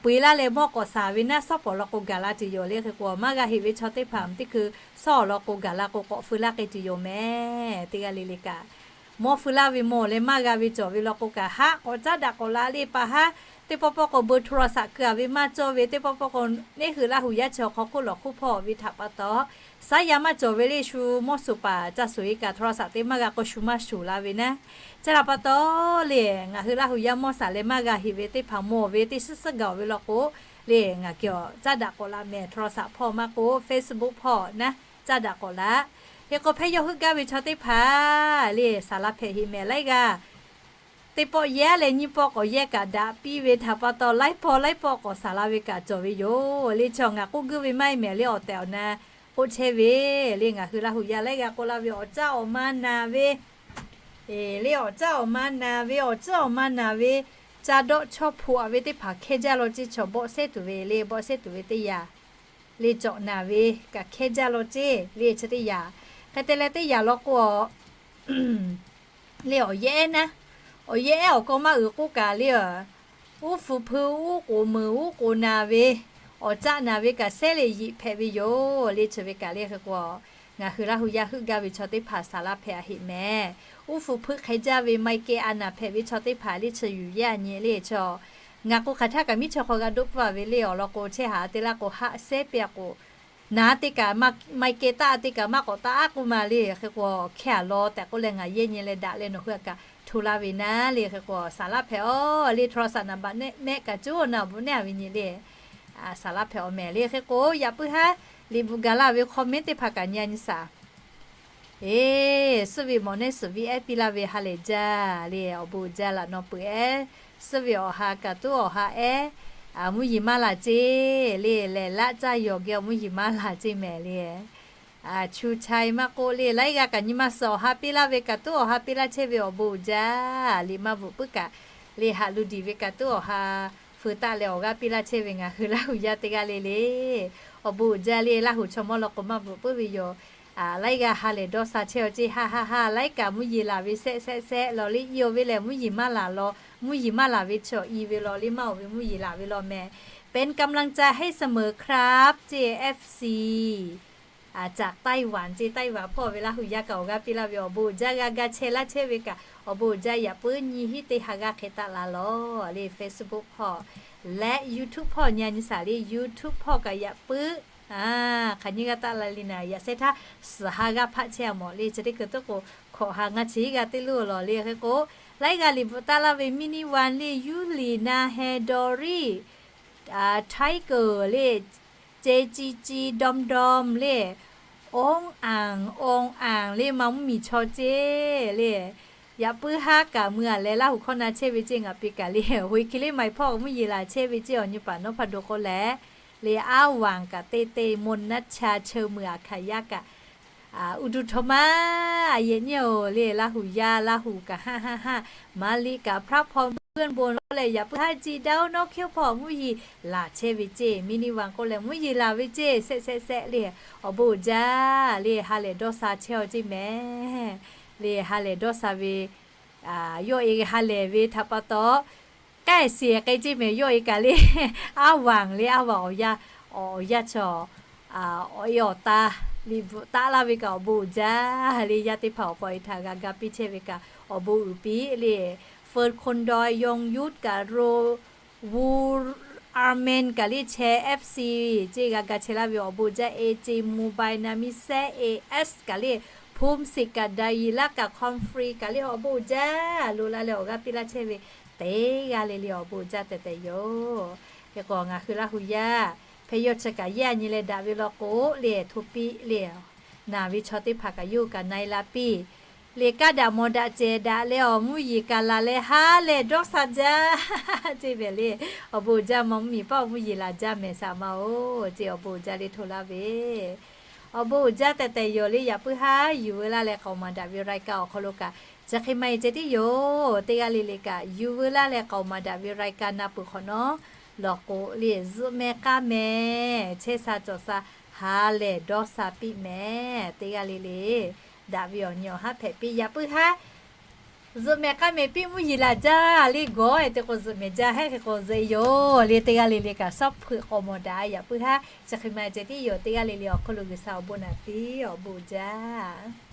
peu-eˬ laˇ leh mawˇ k'awꞈ saˍ ve naˉ, suhˉ pawˍ law k'o gaˬ la tuˬ yoˬ le. Hk'e k'o maˇ g'a heˆ ve chaw teˇ hpaˍ teˇ hkui suhˉ awˬ lawn k'o gaˬ la k'o k'awꞈ feu laˇ k'ai tuˬ yoˬ mehˍ. Teˇ g'aˇ le le kaꞈ mawˇ feu laˇ ve mawˬ leh maˇ g'a ve cawˬ ve law k'o kaꞈ, haˆ k'awꞈ caˉ daꞈ k'awꞈ la le pa haˉ. Teˇ pawˆ pawˆ k'o เบอร์โทรศัพท์ keu-a ve maˇ cawˇ ve, teˇ pawˆ pawˆ k'o neˇ hui Laˇ hu yaˇ chi awˬ hk'aw hk'oˆ lawˬ hk'oˆ hpawˇ ve htaꞈ pa taw, saˉ yaˇ maˇ cawˬ ve le. Shu mawˇ suˍ paˍ ca suˍ-e kaꞈ โทรศัพท์ te maˇ g'a k'o shu maˇ shuˍ la ve naˉ. Chi htaꞈ pa taw le, ngaˬ hui Laˇ hu yaˇ mawˇ saˍ leh maˇ g'a heˆ ve teˇ hpaˍ mawˬ ve teˇ suhˉ suhˉ gaˬ-oˬ ve law k'o le, ngaˬ kehˬ awˬ caˉ daꞈ k'awꞈ la mehˍ. โทรศัพท์ hpawˇ maˇ k'o Facebook hpawˇ naˉ caˉ daꞈ k'awꞈ la. Hk'e k'o hpehˇ yawˇ heuˆ gaˇ ve chaw teˇ hpaˍ le, saˍ laˇ hpehꞈ heˆ mehˍ laiˉ g'aˇ. Teˇ pawˆ yehˇ leh nyiˇ pawˆ k'awꞈ yehˇ kaꞈ daꞈ piˇ ve htaꞈ pa taw, laiˉ pawˆ laiˉ pawˆ k'awꞞ saˍ la ve kaꞈ cawˬ ve yoˬ le. Chaw ngaˬ k'oˆ guiˇ ve maˇ heˆ mehˍ le, awˬ tehˬ awˬ na k'oˆ chehˇ ve le. Ngaˬ hui Laˇ hu yaˇ laiˉ g'aˇ k'oˆ laˇ ve, awˬ caˉ awˬ ma naˬ ve le, awˬ caˉ awˬ ma naˬ ve, awˬ caˉ awˬ ma naˬ ve, ca dawˆ chawˇ hpu-a ve teˇ hpaˍ hkehˇ jaˇ law ceˇ. Chaw bawˆ sehˉ tuˬ ve le, bawˆ sehˉ tuˬ ve teˇ yanˇ le, cawꞈ naˬ ve kaꞈ hkehˇ jaˇ law ceˇ le. Chi teˇ yanˇ hk'e te leh teˇ yanˇ law k'o, le awˬ yehˇ ehˉ naˉ, awˬ yehˇ ehˉ awˬ kaw maˇ uiˍ k'oˆ kaꞈ le, uˉ hpu hpeuˇ uˉ k'oˍ meuˍ uˉ k'oˍ naˬ ve, awˬ caˆ naˬ ve kaꞈ sehˉ leh yiꞈ hpehꞈ ve yoˬ le. Chi ve kaꞈ le hk'e k'o, ngaˬ hui Laˇ hu yaˇ heuˆ gaˇ ve chaw teˇ hpaˍ saˍ laˇ hpehꞈ heˆ mehˍ. Uˉ hpu hpeuˇ hk'e jaˇ ve maˇ kehˬ a naˬ hpehꞈ ve chaw teˇ hpaˍ le, chi yuˬ yehˇ a nyi le. Chaw ngaˬ k'o hk'aˬ htaˇ kaꞈ miˉ chaw hk'aw g'a doˆ pfuhˇ ve le. Awˬ lawn k'o chehˇ haˍ te laˇ k'o haˆ sehˉ piˇ-a k'o, naˍ teˇ kaꞈ maˇ kehˬ taˆ teˇ kaꞈ maˇ k'awꞈ taˆ aˉ k'oˆ ma le. Hk'e k'o hkehˇ a law tehꞈ k'oˆ leh ngaˬ yehˇ nyi leh daꞈ leh nawˬ hui a kaꞈ hto laˇ ve naˉ le. Hk'e k'o saˍ laˇ hpehꞈ-aw le. โทรศัพท์ naˍ baꞈ mehˆ kaꞈ cuˉ-a naˬ bvuhꞈ nehˉ a ve nyi le. Saˍ laˇ hpehꞈ-aw mehˍ le. Hk'e k'o yaꞈ puiˉ haˉ liꞈ bvuhꞈ gaˬ laˇ ve comment teˇ hpaˍ kaꞈ nyi-a nyi saˍ. Eˬ, suhˆ ve mawˬ nehˉ suhˍ viˇ ehˉ piˇ laˇ ve ha lehˬ jaˇ le. Awˬ bon uiˍ jaˇ laꞈ naw peuˬ ehˉ, suhˆ ve awˬ ha kaꞈ tuˉ awˬ ha ehˉ, mvuhˇ yeˬ maˇ laˬ ceˇ le. Lehˬ laˆ caˇ yawˬ geh awˬ mvuhˇ yeˬ maˇ laˬ ceˇ mehˍ le. Chu chai maˇ k'oˆ le, laiˉ g'aˇ kaꞈ nyi ma suhˍ awˬ ha piˇ laˇ ve kaꞈ tuˉ awˬ ha piˇ laˇ chehˇ ve awˬ bon uiˍ jaˇ. Liꞈ maˇ bvuhꞈ puiˉ kaꞈ le, haꞈ lu diˬ ve kaꞈ tuˉ awˬ ha feu taˆ leh awˬ g'aˇ piˇ laˇ chehˇ ve ngaˬ hui Laˇ hu yaˇ teˇ g'aˇ le le. Awˬ bon uiˍ jaˇ le. Laˇ hu chaw mawˇ law k'o maˇ bvuhꞈ puiˉ ve yoˬ. Laiˉ g'aˇ ha lehˬ dawˇ sha chehˇ-aw ceˇ, ha ha ha. Laiˉ kaꞈ mvuhˇ yeˬ laˬ ve sehˆ sehˆ sehˆ law le, i-o ve lehˬ mvuhˇ yeˬ maˇ laˬ law, mvuhˇ yeˬ maˇ laˬ ve chaw i ve law le, maˇ-oˬ ve mvuhˇ yeˬ laˬ ve law mehˍ. เป็นกำลังใจให้เสมอครับ ceˇ FC. จากไต้หวัน ceˇ, Taiwan hpawˇ ve Laˇ huˍ yaˇ kaꞈ awˬ g'aˇ piˇ laˇ ve awˬ bon uiˍ jaˇ g'a ga chehˇ laˇ chehˇ ve kaꞈ awˬ bon uiˍ jaˇ. Yaꞈ puiˉ nyiˇ hinˉ teˇ ha g'aˇ hk'e taˆ la lawˬ le, Facebook hpawˇ leh YouTube hpawˇ nyi a nyi shaˍ le, YouTube hpawˇ kaꞈ yaꞈ puiˉ hk'aˬ nyiˇ g'aˇ taˆ la le naˍ, yaꞈ shehˇ htaˇ suhˍ ha g'aˇ hpaˆ chehˇ a mawˬ le. Chi teˇ hkui tuˉ k'o hkawꞈ ha ngaˇ chi g'aˇ teˇ luˇ lawˬ le. Hk'e k'o, laiˉ g'aˇ liꞈ bvuhꞈ taˆ laˇ ve Mini One le, Yuˇ liˍ na heh daw riˇ, Tiger le, ce ci ci dawˇ dawˇ le, ong ang ong ang le, ma mvuhˇ miˬ chaw ceˇ le. Yaꞈ puiˉ haˉ kaꞈ mui a leh Laˇ huˍ hkawˇ na chehˇ ve ceˇ ngaˬ piˇ kaꞈ le, hoꞈ e hki le ma e hpawˇ mvuhˇ yeˬ laˬ chehˇ ve ceˇ awˬ nyi paˍ nawˉ hpaˇ do k'oˆ leh le, aˉ vaˬ kaꞈ teˇ teˇ mo naˉ cha cheu mui a hkanˍ yaˇ kaꞈ uˇ duˇ htaw ma a yehˬ nyi oˬ le. Laˇ huˍ yaˇ Laˇ huˍ kaꞈ haˆ haˆ haˆ, Maˍ liꞈ kaꞈ พระพร เพื่อนบุญ k'oˆ leh yaꞈ puiˉ haˉ ci daˇ oˇ nawˉ hkiˇ hpawˇ mvuhˇ yeˬ laˬ chehˇ ve ceˇ. Mini One k'oˆ leh mvuhˇ yeˬ laˬ ve ceˇ, shehˆ shehˆ shehˆ le. Awˬ bon uiˍ jaˇ le, ha lehˬ dawˇ sha chehˇ aw ceˇ mehˍ le. Ha lehˬ dawˇ sha ve yawˇ e ha lehˬ ve htaꞈ pa taw k'ai shiˍ k'ai ceˇ mehˍ. Yawˇ e kaꞈ le, aˉ vaˬ le, aˉ vaˬ awˬ yanˇ, awˬ yanˇ chaw awˬ e awˬ ta liꞈ bvuhꞈ taˆ laˇ ve kaꞈ awˬ bon uiˍ jaˇ le. Yaˇ teˇ hpaˍ awˬ pa awˬ e htaꞈ g'a ga piˇ chehˇ ve kaꞈ awˬ bon uiˍ piˇ le. Feu Khon Doi Yong Yut kaꞈ Ro Wu Armen kaꞈ le Cheh FC ceˇ g'a ga chehˇ laˇ ve awˬ bon uiˍ jaˇ. Eci Mobile Namiseˉ A S kaꞈ le, Phum Siꞈ kaꞈ Daiˍ yiˍ laˇ kaꞈ Comfrey kaꞈ le awˬ bon uiˍ jaˇ. Lo laˇ leh awˬ g'aˇ piˇ laˇ chehˇ ve teˇ g'aˇ le le awˬ bon uiˍ jaˇ tehꞈ tehꞈ yoˬ. Hk'e k'o ngaˬ hui Laˇ huˍ yaˇ hpehꞈ yawˇ chi kaꞈ yaˇ nyi leh daꞈ ve law k'o le, hto piˇ le, naˬ ve chaw teˇ hpaˍ kaꞈ yawˇ hui kaꞈ na e la piˇ le. Kaˇ daꞈ mawˬ daꞈ cehˬ daꞈ leh awˬ mvuhˇ yeˬ kaꞈ laˬ leh ha lehˬ dawˇ sha jaˇ ceˇ mehˍ le. Awˬ bon uiˍ jaˇ, ma mvuhˇ miˬ paˆ awˬ mvuhˇ yeˬ laˬ jaˇ mehˍ shaˍ ma oˬ ceˇ. Awˬ bon uiˍ jaˇ le hto laˇ ve awˬ bon uiˍ jaˇ tehꞈ tehꞈ yoˬ le. Yaꞈ puiˉ haˉ yuˬ veu laˇ leh k'aoˍ maˍ daꞈ ve รายการ awˬ hk'aw lo kaꞈ chi hk'e maˇ e ceh tiˉ yoˬ. Teˇ g'aˇ le le kaꞈ yuˬ veu laˇ leh k'aoˍ maˍ daꞈ ve รายการ na peuˬ hk'awꞈ nawˉ lawˬ k'o le, zuhꞈ meh k'aˇ meh chehˇ sha cawˬ sha ha lehˬ dawˇ sha piˇ mehˍ. Teˇ g'aˇ le le daꞈ ve awˬ nyi awˬ haˉ hpehꞈ piˇ. Yaꞈ puiˉ haˉ zuhꞈ meh k'aˇ meh piˇ mvuhˇ yeˬ laˬ jaˇ le. Gawˬ e te k'o zuhꞈ meh jaˇ hehˉ hk'e k'o zuhꞈ e yoˬ le. Teˇ g'aˇ le le kaꞈ shaˉ hpeuꞈ k'awꞈ mawˬ daꞈ. Yaꞈ puiˉ haˉ chi hk'e maˇ ceh tiˉ yoˬ. Teˇ g'aˇ le le awˬ hk'aw lo G'uiˬsha awˬ bon naˍ piˇ. Awˬ bon uiˍ jaˇ.